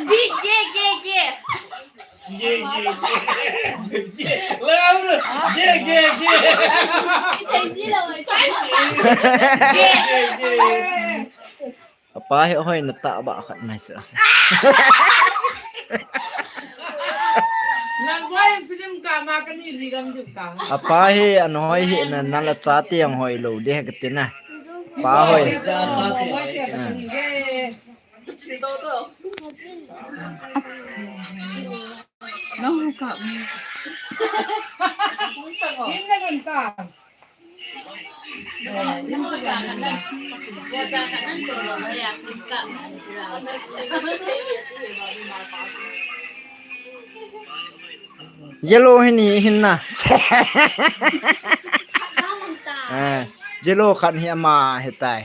Ye, ye, ye. Ye, ye, ye. Ye, ye, ye. Apa hi hoi na ta ba khat mai sa. Nang boy film ka ma ka ni li gam du ka. Apa hi an hoi hi na na la cha ti ang hoi lo de ka ti na. Pa hoi. Nang ka. Kin na gun ka. Yellow hi ni hin na. Eh, yellow khat hi ama hi tai.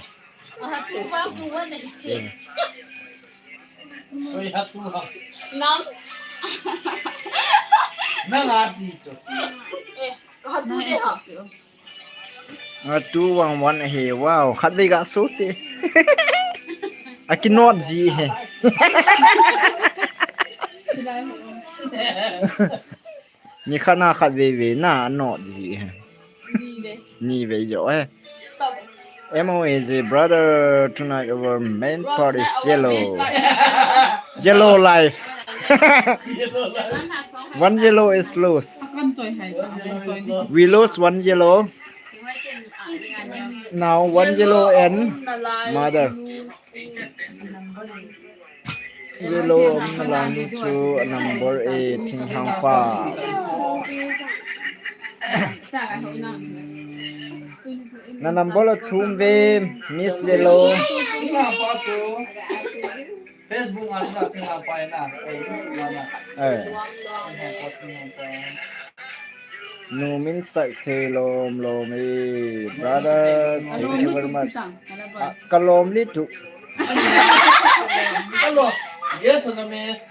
Oi, hatu ha. Nang. Nang ati chu. Eh, hatu de ha. Ah, two one one ahi, wow, khatvei ga sute. Aki not ji he. Ni khat na khatvei vei na not ji he. Ni vei jo he. M O A Z, brother, tonight our main part is yellow. Yellow life. One yellow is lost. We lost one yellow. Now one yellow and mother. Yellow, um, lang chu number eight, Thinglhang pa. Na number la thum ve, Miss Yellow. Facebook a na, Facebook a pa na. Eh. Nu min sak thei lom lom e, brother. Thank you very much. Ah, ka lom li tu. Hello. Yes, na me.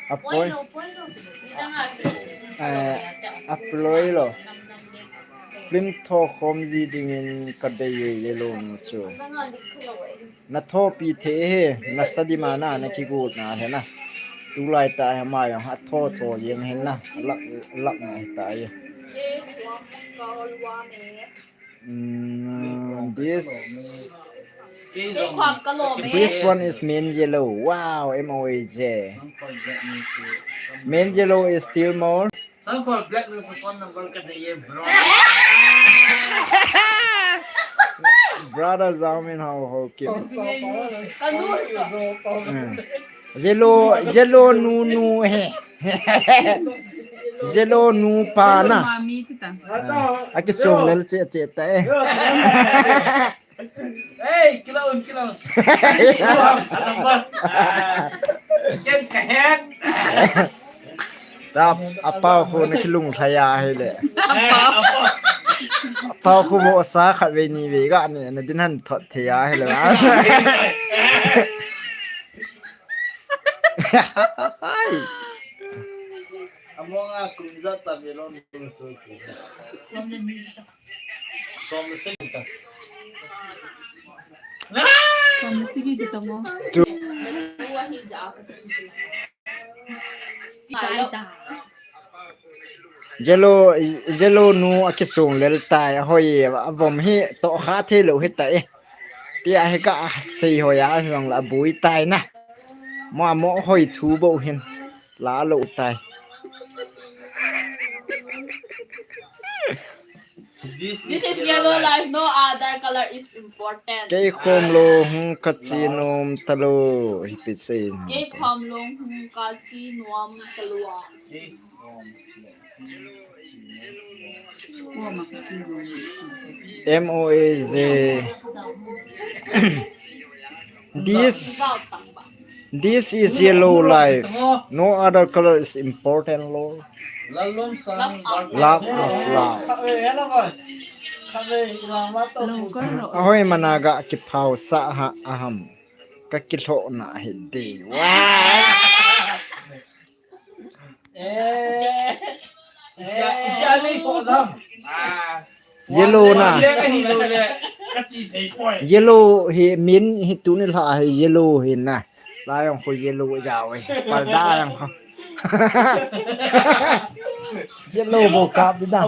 Apoi. Eh, apoi lo. Film tho khom ji dingin ka dei ye lo nu chu. Na thopi thei he, na sa di ma na, na kigot na he na. Tulai ta he ma jong, a tho tho jeng he na, lak, lak na he ta ye. Mm, this, this one is main yellow. Wow, M O A Z. Main yellow is still more. Sample black na sa phone number ka dei ye, bro. Brother Zaumin, how, how keep? Hmm. Yellow, yellow nu nu he. Yellow nu pa na. Mami tita. Ah, aki song lel che che ta eh. Hey, kilaun, kilaun. Kilaun, atam ba. Ah, ken kahen. Ta, apau khu na kilung thaya hile. Eh, apau. Apau khu bo sa khat ve ni ve ga ni, na din han thot thaya hile ba. Hai. Among a kum ja ta ve lo ni chu. Som le sagi ta. Som le sagi ti tong o. Tu. Chai ta. Yellow, yellow nu akisung lel tai, ahoi, avom hi tohkha thei lou hita e. Tia hi kasei hoi a, jong la bui tai na. Mo mo hoi thu bou hin. La lou tai. This is yellow life. No other color is important. Kei khom lou hung kachi nom talou. Hi pi sei. Kei khom lou hung kachi nom talou. M O A Z. This, this is yellow life. No other color is important, Lord. Love of love. Ahoi mana ga kiphau sa ha aham. Ka kilhoh na hi de. Wow. Yellow na. Yellow hi min hi tuni lha hi yellow hi na. La jong khu yellow jao hi. Parda jong khu. Yellow bou kap di da.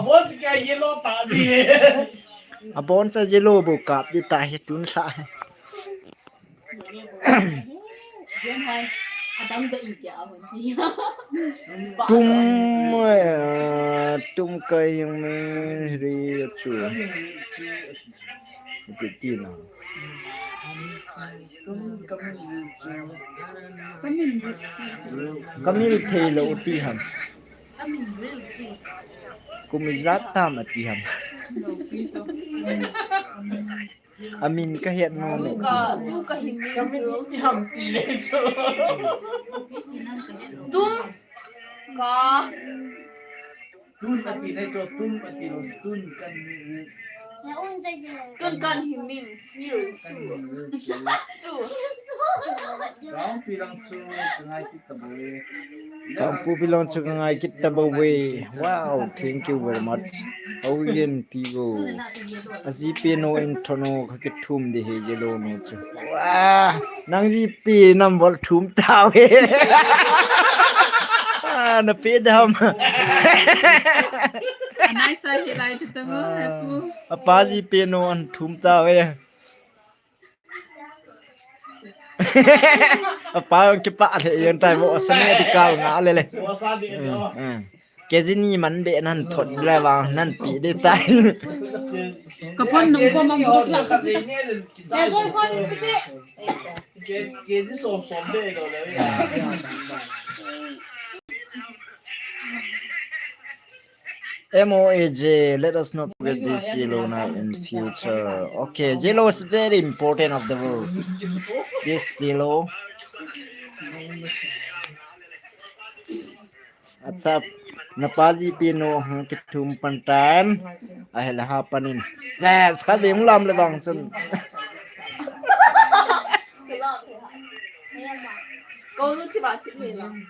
Abon cha yellow bou kap di ta hi tuni lha hi. Tum, eh, tum kai yang me ri chu. Iti na. Kamil thei lou ti ham. Kum ijat tam ati ham. Amin ka het nom e. Tu ka, tu ka hi min. Ka min hi ham ti le chu. Tum ka. Tun ati le chu, tun ati lou, tun kan hi min. Tun kan hi min, sir, su. Su. Kangpu bilong chu ka ngai kit ta bou e. Kangpu bilong chu ka ngai kit ta bou e. Wow, thank you very much. Augin Pigo. Aji pe no in thono ka kithum de he yellow no chu. Wow, nang ji pe number thum tau he. Ah, na pe dam. Anai sa hi lai tu tango, ah, aku. Apa ji pe no an thum tau he. Apa kipah le, yang tai mo sa ne di kal nga le le. Mo sa di to. Hmm, hmm. K G ni man be nan thot le vang nan pi de tai. Ka phone nung ko mang thot la ka. Ke joi phone pi de. Ke, ke di som som be lo le. M O A J, let us not forget this yellow now in future. Okay, yellow is very important of the world. This yellow. Acha, na pa ji pe no hung kithum pan tan. Ahile ha panin. Ses, kha ding lam le bang sun.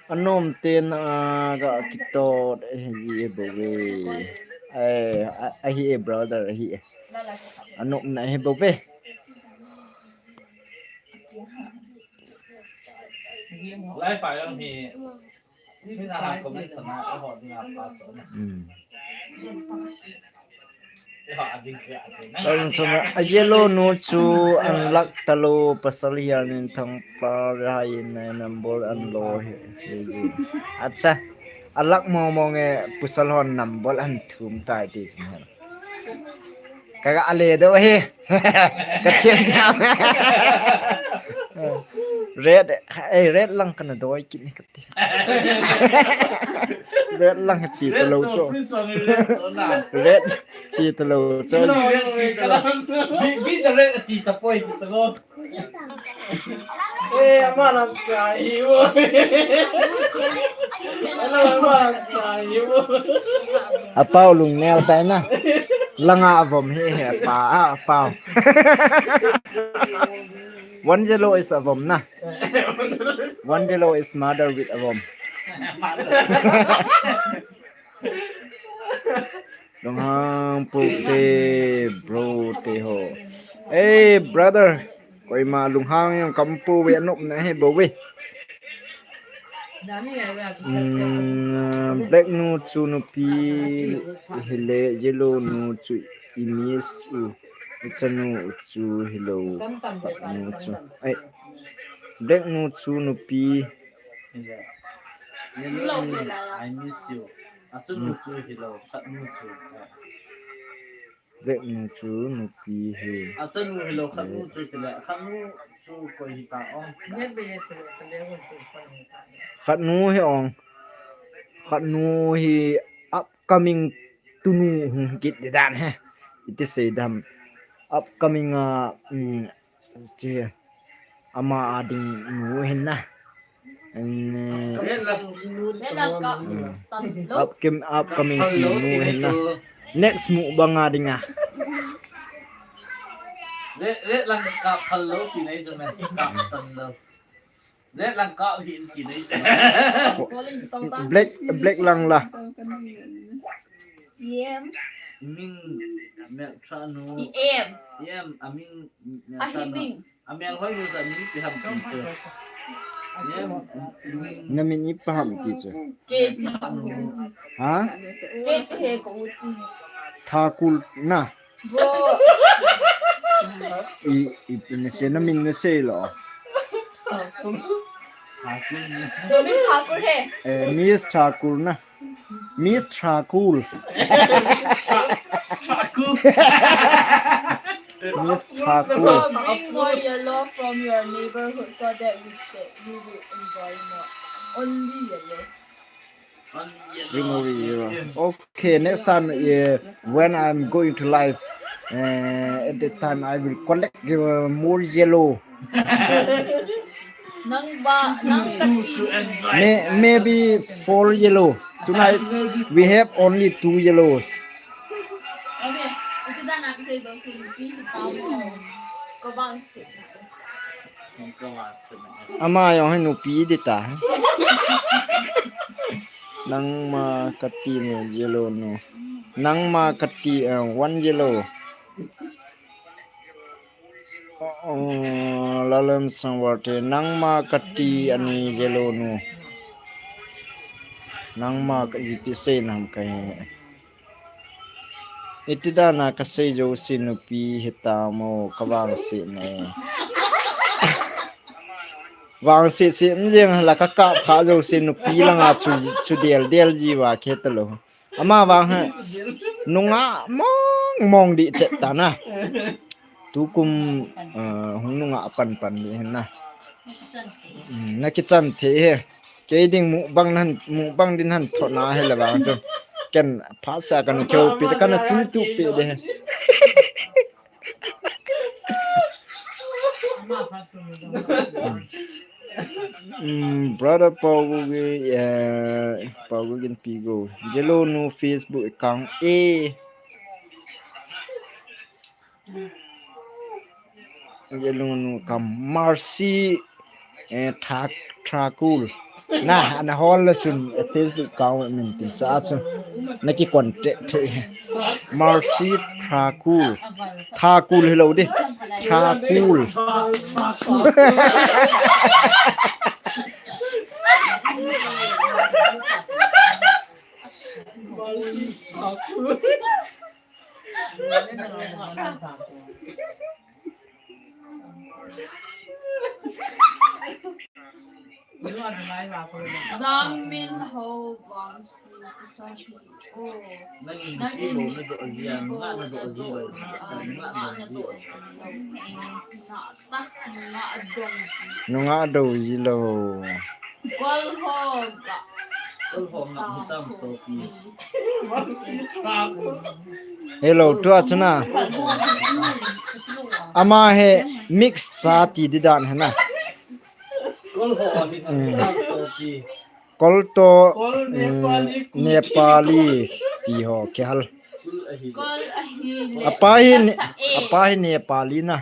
Anom ten a ga kitot ahi bou ve. Eh, a, ahi e brother, ahi e. Anom na ahi bou ve. Live a jong hi. Hmm. Chun chun a yellow nu chu an lak talou, pasal hian in thangpa rai in number an lo hi, hi, hi. Acha, a lak mo mo nge pasal hon number an thum tai ti chun hen. Ka ga ale do hi. Ka thiam na. Red, eh, red lang kana doi kit ni ka ti. Red lang chi ta lo to. Red chi ta lo to. Bi, bi ta red chi ta poi ta lo. Eh, ama lam ka hi wo. Hello, ama lam ka hi wo. Apau lung neo tai na. Langa avom hi, hi, apa, a, apau. One zero is avom na. One zero is mother with avom. Lunghang pu te, bro te ho. Hey, brother. Koima lunghang jong ka um pouve, anop na ahi bouve. Um, black nu chu nupi hile, yellow nu chu i miss u, i chanu u chu hilou, khat nu chu. Ai, black nu chu nupi. Yellow nu, I miss you. A chanu chu hilou, khat nu chu. Veknu chu nupi hi. Achanu hilou, khatnu chu chule, khatnu chu koi hita ong. Khatnu hi ong. Khatnu hi upcoming tunu hung kit dan he. Iti sei dam. Upcoming a, um, chi ama a ding nu hin na. Upcoming, upcoming tinu hin na. Next mukbang a ding a. Red, red lang ka phal lo ki nei chu me. Ka tan lo. Red lang ka hin ki nei chu. Black, black lang la. Em. Ming mel tra nu. Em. Em, aming mel tra nu. Amel hoi nu ta ni pi ham ti chu. Em, ming. Na min ipi ham ti chu. Ke ti. Ha? Ke ti he ko ti. Thakur na. Bro. I, i, na sei, na min na sei lo. Thakur. Thakur. Domin Thakur he. Eh, Miss Thakur na. Miss Thakur. Thakur. Miss Thakur. Bro, bring more yellow from your neighborhood so that we can, we will enjoy more. Only yellow. Bring more yellow. Okay, next time, uh, when I'm going to live, uh, at that time I will collect uh, more yellow. Nang ba, nang kati. May, maybe four yellow. Tonight we have only two yellows. Okay, ito na natin sa iba, so, yung pinakita mo, kabang si- Ama jong hi nupi di ta. Nangma kati nu yellow nu. Nangma kati, eh, one yellow. Oh, Lalem Sangwarte, nangma kati ani yellow nu. Nangma ka ipi sei nam kahi. Iti dan a kasei jouse nupi hita mo, kavangse ne. Vangse se jeng la kakap kha jouse nupi langa chu, chu del del ji va khe ta lo. Ama vang ha. Nungah mong mong di chet ta na. Tukum, ah, hung nungah pan pan di hen na. Hmm, na kichan thei he. Kei ding mukbang nan, mukbang din han thona he la vang chu. Ken phasa kana keu pi, kana chin tu pi de he. Hmm, brother Paugu, eh, Paugu gin pi go. Yellow nu Facebook account. Eh. Yellow nu kam Mercy, eh, Thak-, Thakur. Na, ana hol la chun, eh, Facebook account min tin sa chun. Na ki contact thei. Mercy Thakur. Thakur hello di. Thakur. Zang Min Ho Wang Su Sa Pi O. Nang in pi lo na do azia, nga na do azia, nga na do azia. Nunga do ji lo. Hello, tua chuna. Ama he mix cha ti di dan he na. Kol to, eh, Nepali ti ho kihal. Apa hi Ne-, apa hi Nepali na.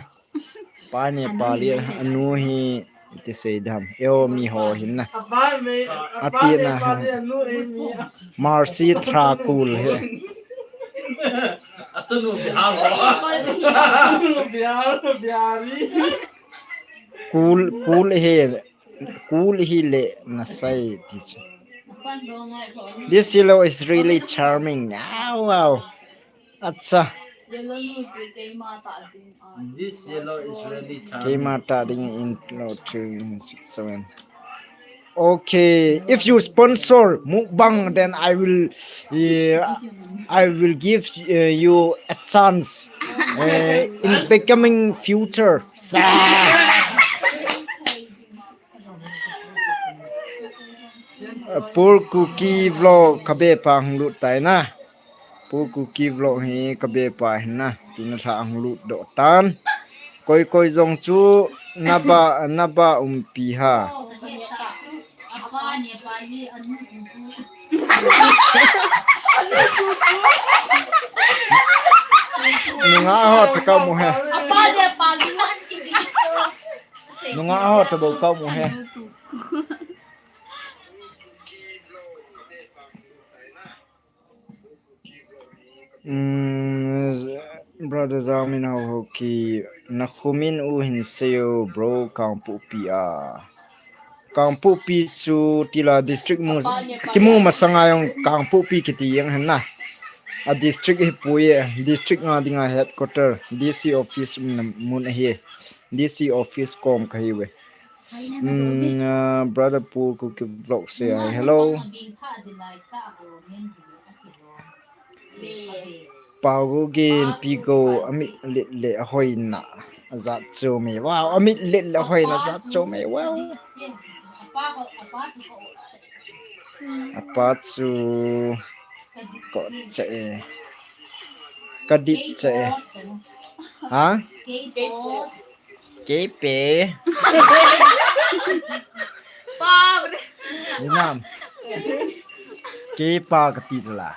Pa Nepali, anu hi iti sei dam. Eo mi ho hin na. Ati na. Mercy Thakur he. Cool, cool he. Cool hi le na sai ti chu. This yellow is really charming. Wow, wow. Acha. This yellow is really charming. Keima ta ding in lo three, six, seven. Okay, if you sponsor mukbang, then I will, uh, I will give uh, you a chance uh, in becoming future. Pur Kuki vlog kabe pa hung lut tai na. Pur Kuki vlog hi kabe pa hin na. Tuna tha hung lut doh tan. Koi koi jong chu naba naba umpi ha. Nunga ho ta ka mu he. Nunga ho ta bo ka mu he. Brother Zamin ho ki na khumin u hin seo bro Kangpokpi a. Kangpokpi chu tila district mu kimu masanga jong Kangpokpi kiti jeng hen na. A district hi pui e, district nga dinga headquarter, D C office mun ahi. D C office kom kahi ve. Brother Pu Kuki vlog se ai hello. Pau go gen pi go amit lit le ahoina. Ajat chu me wow, amit lit le ahoina ajat chu me wow. Apa chu ko che e. Kadit che e. Ha? Keipe. Inam. Keipa kati la.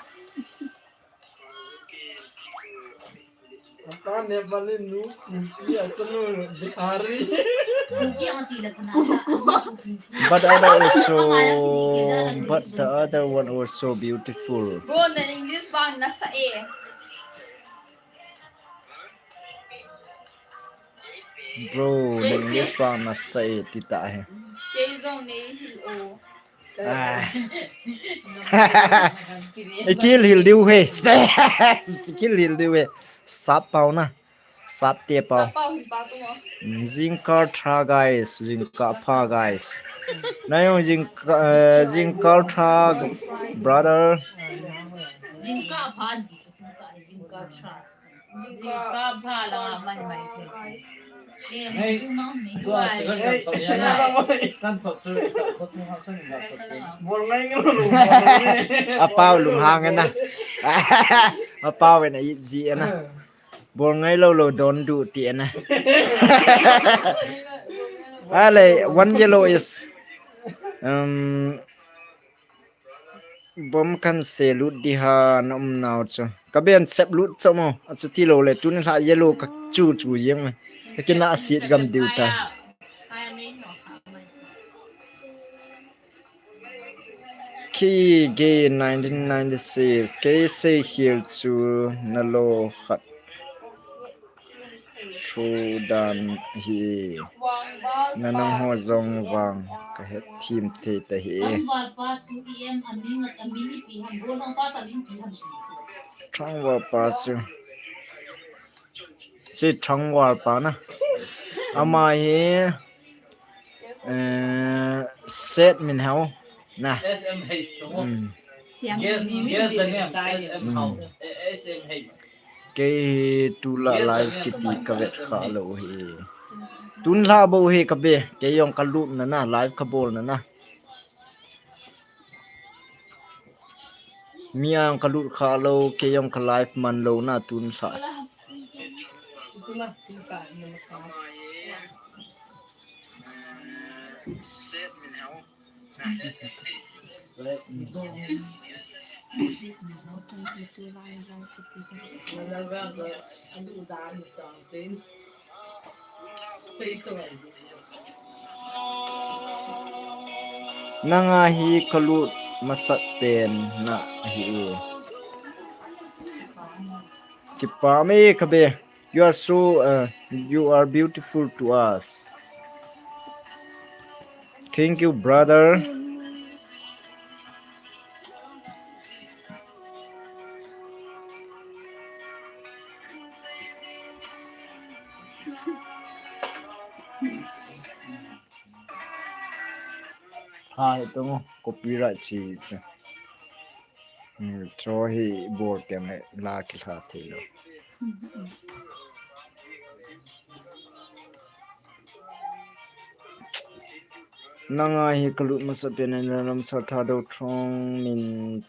Apa Nepali nu, kupi atanu Bihari. But other also, but the other one also beautiful. Bro, na English bang nasa e. Bro, English pa na sai ti ta he. Kei jong nei hil o. Ikil hil diu he. Ikil hil diu he. Sap pau na. Sap te pau. Sap pau hil pau tu mo. Jingkah tha guys, jingkah pha guys. Na jong jingkah, jingkah tha brother. Jingkah pha, jingkah tha. Apau lunghang na. Apau na itji na. Bol ngai lou lou don du ti na. Ale, one yellow is um Bom kan se lut di ha na um nau chu. Ka ben sep lut chu mo. Achu ti lou le tun la yellow ka chu chu jeng me. Ka kina asit gam diu ta. Ki ge nineteen ninety-six. Ke se hil chu na lo khat. Thu dan hi na nangho jong vang ka het thim thei ta hi. Thangvalpa chu. Si Thangvalpa na. Ama hi eh, Set Min Hau na. S M H to. Guess, guess the name. S M House. S M H. Kei hi tu la live kiti ka vet kha lou hi. Tun la bo hi ka be, kei jong ka lut na na, live ka bol na na. Mi jong ka lut kha lou, kei jong ka live man lou na tun la. Nanga hi ka lut masat pen na hi. Kipah me ka be. You are so, uh, you are beautiful to us. Thank you, brother. Hai, tung copyright chi chu. Hmm, cho hi bol teng le la kilha thei lou. Nanga hi kalut masa pen in lam sa Thadou Thongminlou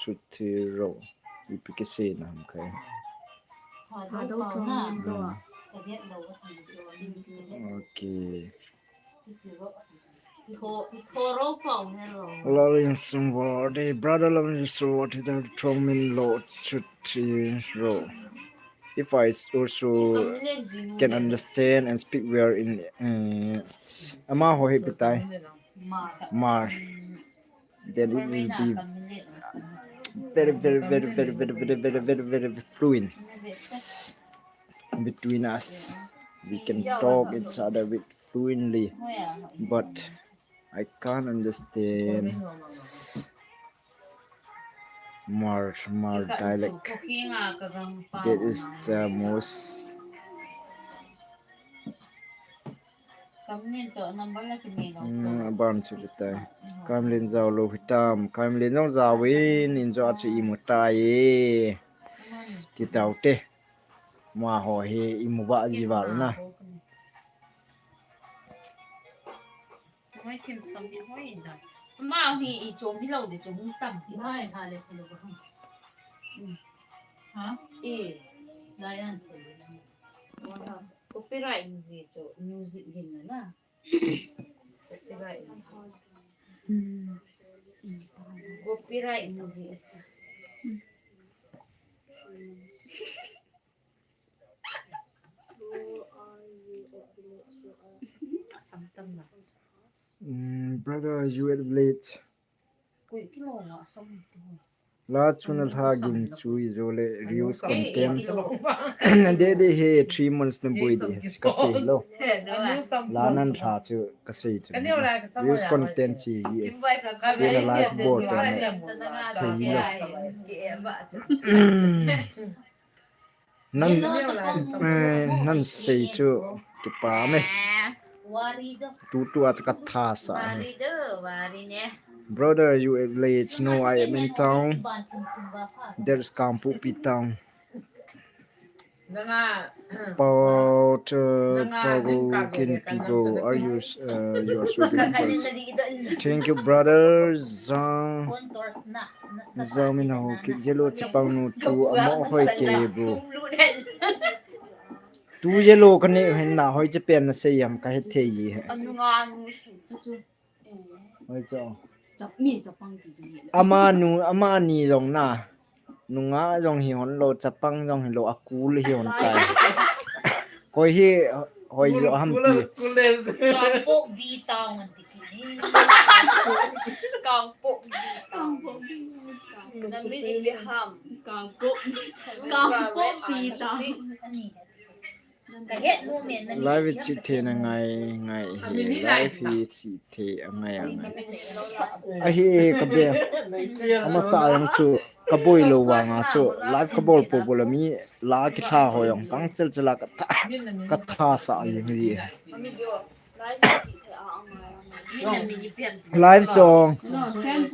Chutirou. Ipi kisei na ham kai. Thadou Thongminlou. Hmm. Okay. Love you so much, brother. Love you so much. Thadou Thongminlou Chutirou. If I also can understand and speak well in, uh, amaho hi bitai. Mar. Then it will be very, very, very fluent between us. We can talk each other with fluently, but I can't understand Mar, Mar dialect. That is the most Hmm, aban chu bitai. Kamlen jao lou hitam. Kamlen jong jao in, in jao chu imu tai. Ti tau te. Amaho hi imu va ji val na. Amaho hi ichom hilou de chu hung tam. Ha? Eh. Copyright music chu, music hin na na. Copyright music. Hmm. Copyright music. Asam tam na. Mm, brother, you at village. Koi kilo na asam tu. La chuna lha gin chu ijo le reuse content. Na de de he three months na boi de kasei lou. La nan lha chu kasei chu. Reuse content chi hi. Pela live bol te na. Thei lou. Nan, eh, nan sei chu kipah me. Tutu a chu ka tha sa hi. Brother, you at village? No, I am in town. There's Kangpokpi town. Pao, uh, Pao Kin Pigo, are you, uh, you are so good. Thank you, brother. Zang. Zang min ho ki yellow chapang nu chu amo hoi ke bro. Tu yellow ka ne hin na hoi che pen na sei yam ka he thei ye. Anu nga nu sei chu chu. Hoi cho. Chap min chapang ti chu. Ama nu, ama ni jong na. Nunga jong hi hon lou, chapang jong hi lou, a cool hi hon tai. Koi hi hoi jo ham ti. Kangpokpi town an ti ki. Kangpokpi town. Kangpokpi town. Na min ipi ham. Kangpokpi. Kangpokpi town. Live chi the na ngai ngai hi, live hi chi the a ngai a ngai. Ahi ka be. Ama sa yang chu ka boi lou vang a chu live ka bol po po la mi la ki tha ho yong kang chel chel a ka tha ka tha sa yeng hi. Live chong,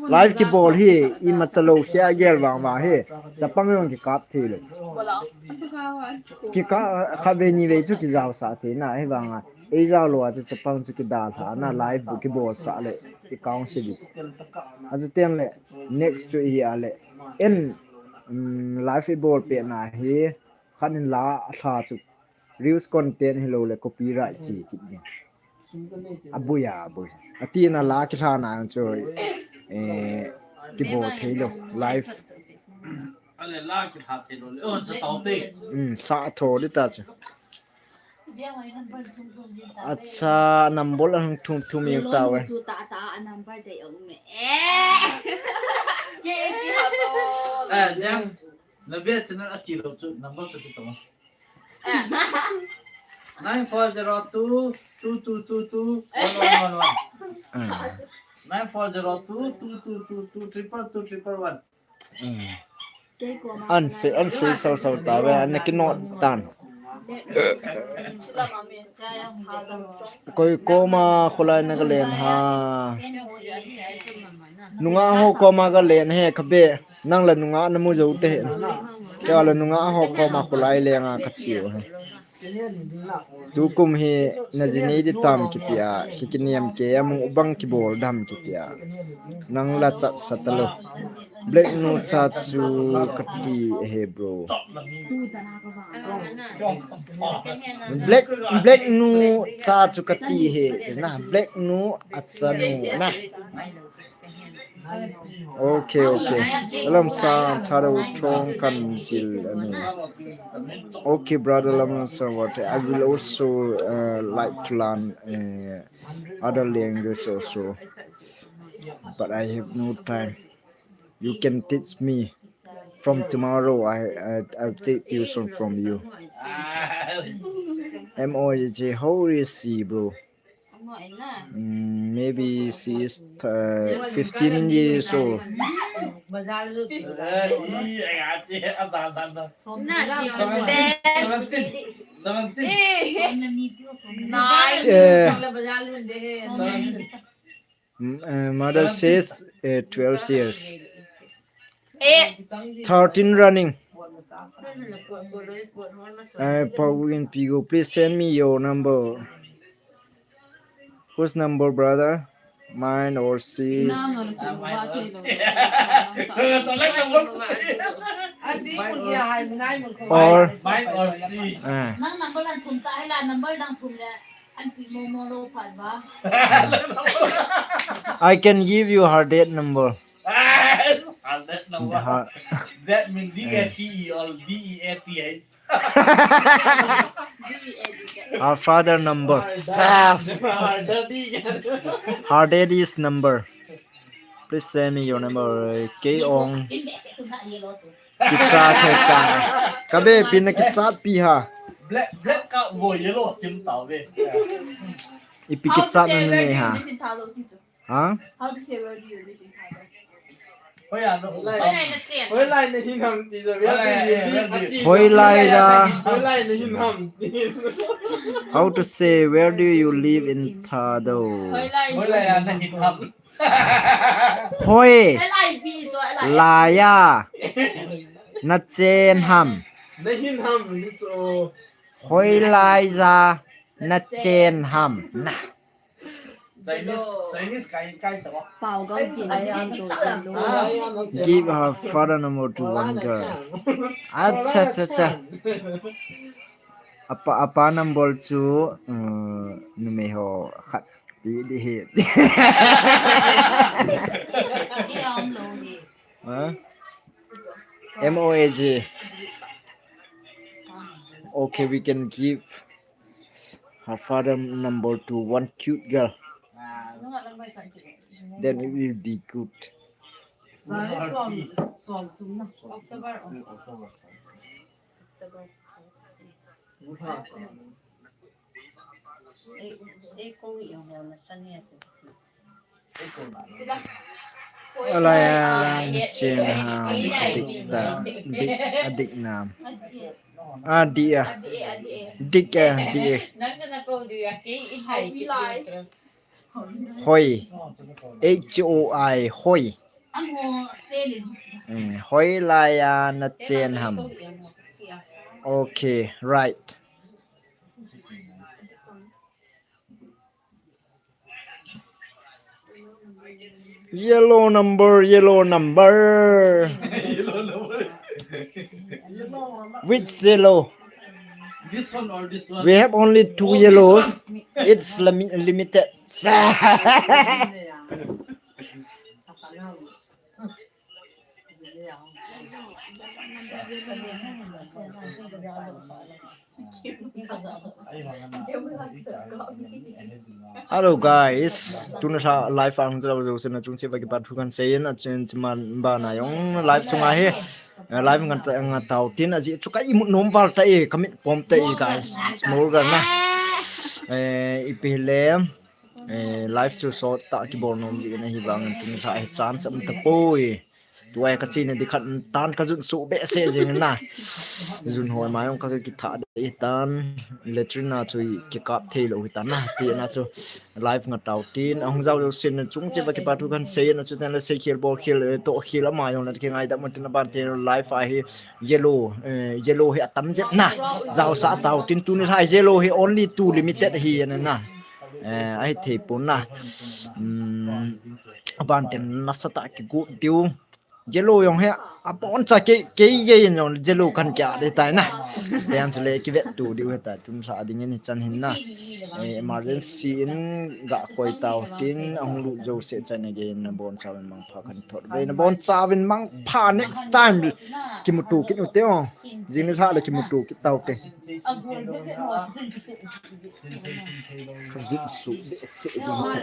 live kibol hi, ima chalou khia gel vang vang hi, chapang jong kikap thei lou. Kikap khat vei ni vei chu kijao sa thei na, hi vang a, ei jao lou a chu chapang chu kidalha na, live bu kibol sa le, i count se di. Achu teng le, next chu hi a le, en, um, live i bol pet na hi, khat in la a tha chu, reuse content hilou le copyright chi kit ding. Aboi a, aboi. Ati na la kilha na chu, eh, kibol thei lou, live. Ale la kilha thei lou le, oh, sa tau te. Hmm, sa tho di ta chu. Acha, number a hung thum thum jeng tau ve. Chu ta ta a number dei um e. Eh. Ke ti ha to. Eh, jeng. Na ve channel a chi lou chu number chu ti to. Nine four zero two two two two two one one one one. Hmm. Nine four zero two two two two two triple two triple one. Hmm. An se, an se, sau, sau, ta ve, an ki note tan. Koi koma kholai na kalen ha. Nungah ho koma kalen he kabe. Nang la nungah namu jou te he. Kei la nungah ho koma kholai lenga kache u he. Tukum hi na ji nei di tam kitia, kikinem ke amu bang kibol dam kitia. Nang la chat sat lo. Black nu cha chu kati he bro. Black, Black nu cha chu kati he na, Black nu acha nu na. Okay, okay. Lamsa Thadou thong kan jil ani. Okay, brother Lamsa, what I will also uh, like to learn uh, other language also, but I have no time. You can teach me from tomorrow. I I I'll take tuition from you. M O J, how is she, bro? Mm, maybe she is uh, fifteen years old. Uh, Mm, uh, mother says uh, twelve years. Eh. Thirteen running. Uh, Pawin Pigo, please send me your number. Whose number, brother? Mine or sis? Or mine or sis? Ah. Nang number lang thum ta, hala number lang thum le. An pi mo mo lo phat ba. I can give you her date number. Her date number. Her- That means D A T E or D E A T H. Her father number. Her daddy. Her daddy's number. Please send me your number. K Ong. Kichat thei ta. Kabe pi na kichat pi ha. Black, black ka wo yellow chim tau ve. Ipi kichat na ne ha. Ha? How to say where do you live in Thailand? Hoilai na hin ham ti ja. Hoilai ja. Hoilai na hin ham. How to say where do you live in Thadou? Hoilai na hin ham. Hoi. L I V, so L I V. Laiya. Na chen ham. Na hin ham ni chu. Hoilai ja. Na chen ham. Na. Chinese, Chinese kai, kai to. Pao gao jin, jin to, jin to. Give her father number to one girl. Acha, acha, acha. Apa, apa number chu, uh, numei ho khat. Di, di, hi. Huh? M O A G. Okay, we can give her father number to one cute girl. Then it will be good. Alaya, na chen ham, adik ta, dik, adik nam. Adik a. Dik a, dik a. Hoi. H O I, hoi. Eh, hoilai a na chen ham. Okay, right. Yellow number, yellow number. Which yellow? This one or this one? We have only two yellows. It's limi- limited. Hello guys, tuni lha live ang jao jao sena chung se ba ki pat thu kan se na chen chiman ba na yong live sunga hi. Eh, live ngan ta, ngan tau tin aji chu ka imut nom val ta e, ka mit pom ta e guys. Small girl na. Eh, ipi le. Eh, live chu sot ta kibol nom ji na hi vang tuni lha hi chance um ta poi. Tua ka china di khat tan ka jun su be se jing na. Jun hoi ma yong ka kitha de tan. Latrine na chu kikap thei lo hi tan na. Ti na chu live nga tau tin. Ahung jau jo sin chung che ba kipa thu kan sei na chu tan la sei khel bol khel to khel ama yong na ki ngai da mo tin ban te live a hi yellow yellow hi atam jet na. Jau sa tau tin tu ni hai yellow hi only two limited hi na na. Ahi thei pon na. Ban ten nasa ta ki gu diu. Yellow yong he abon cha ke ke ye yong yellow kan kya de tai na. Stand le ki vet tu diu he ta tun sa ding ni chan hin na. Emergency in ga koi tau tin ahung lu jo se chan again na bon cha vin mang pha kan thot ve na bon cha vin mang pha next time. Ki mutu ki u te o. Jing ni sa le ki mutu ki tau te. Ka jun su be se jing cha.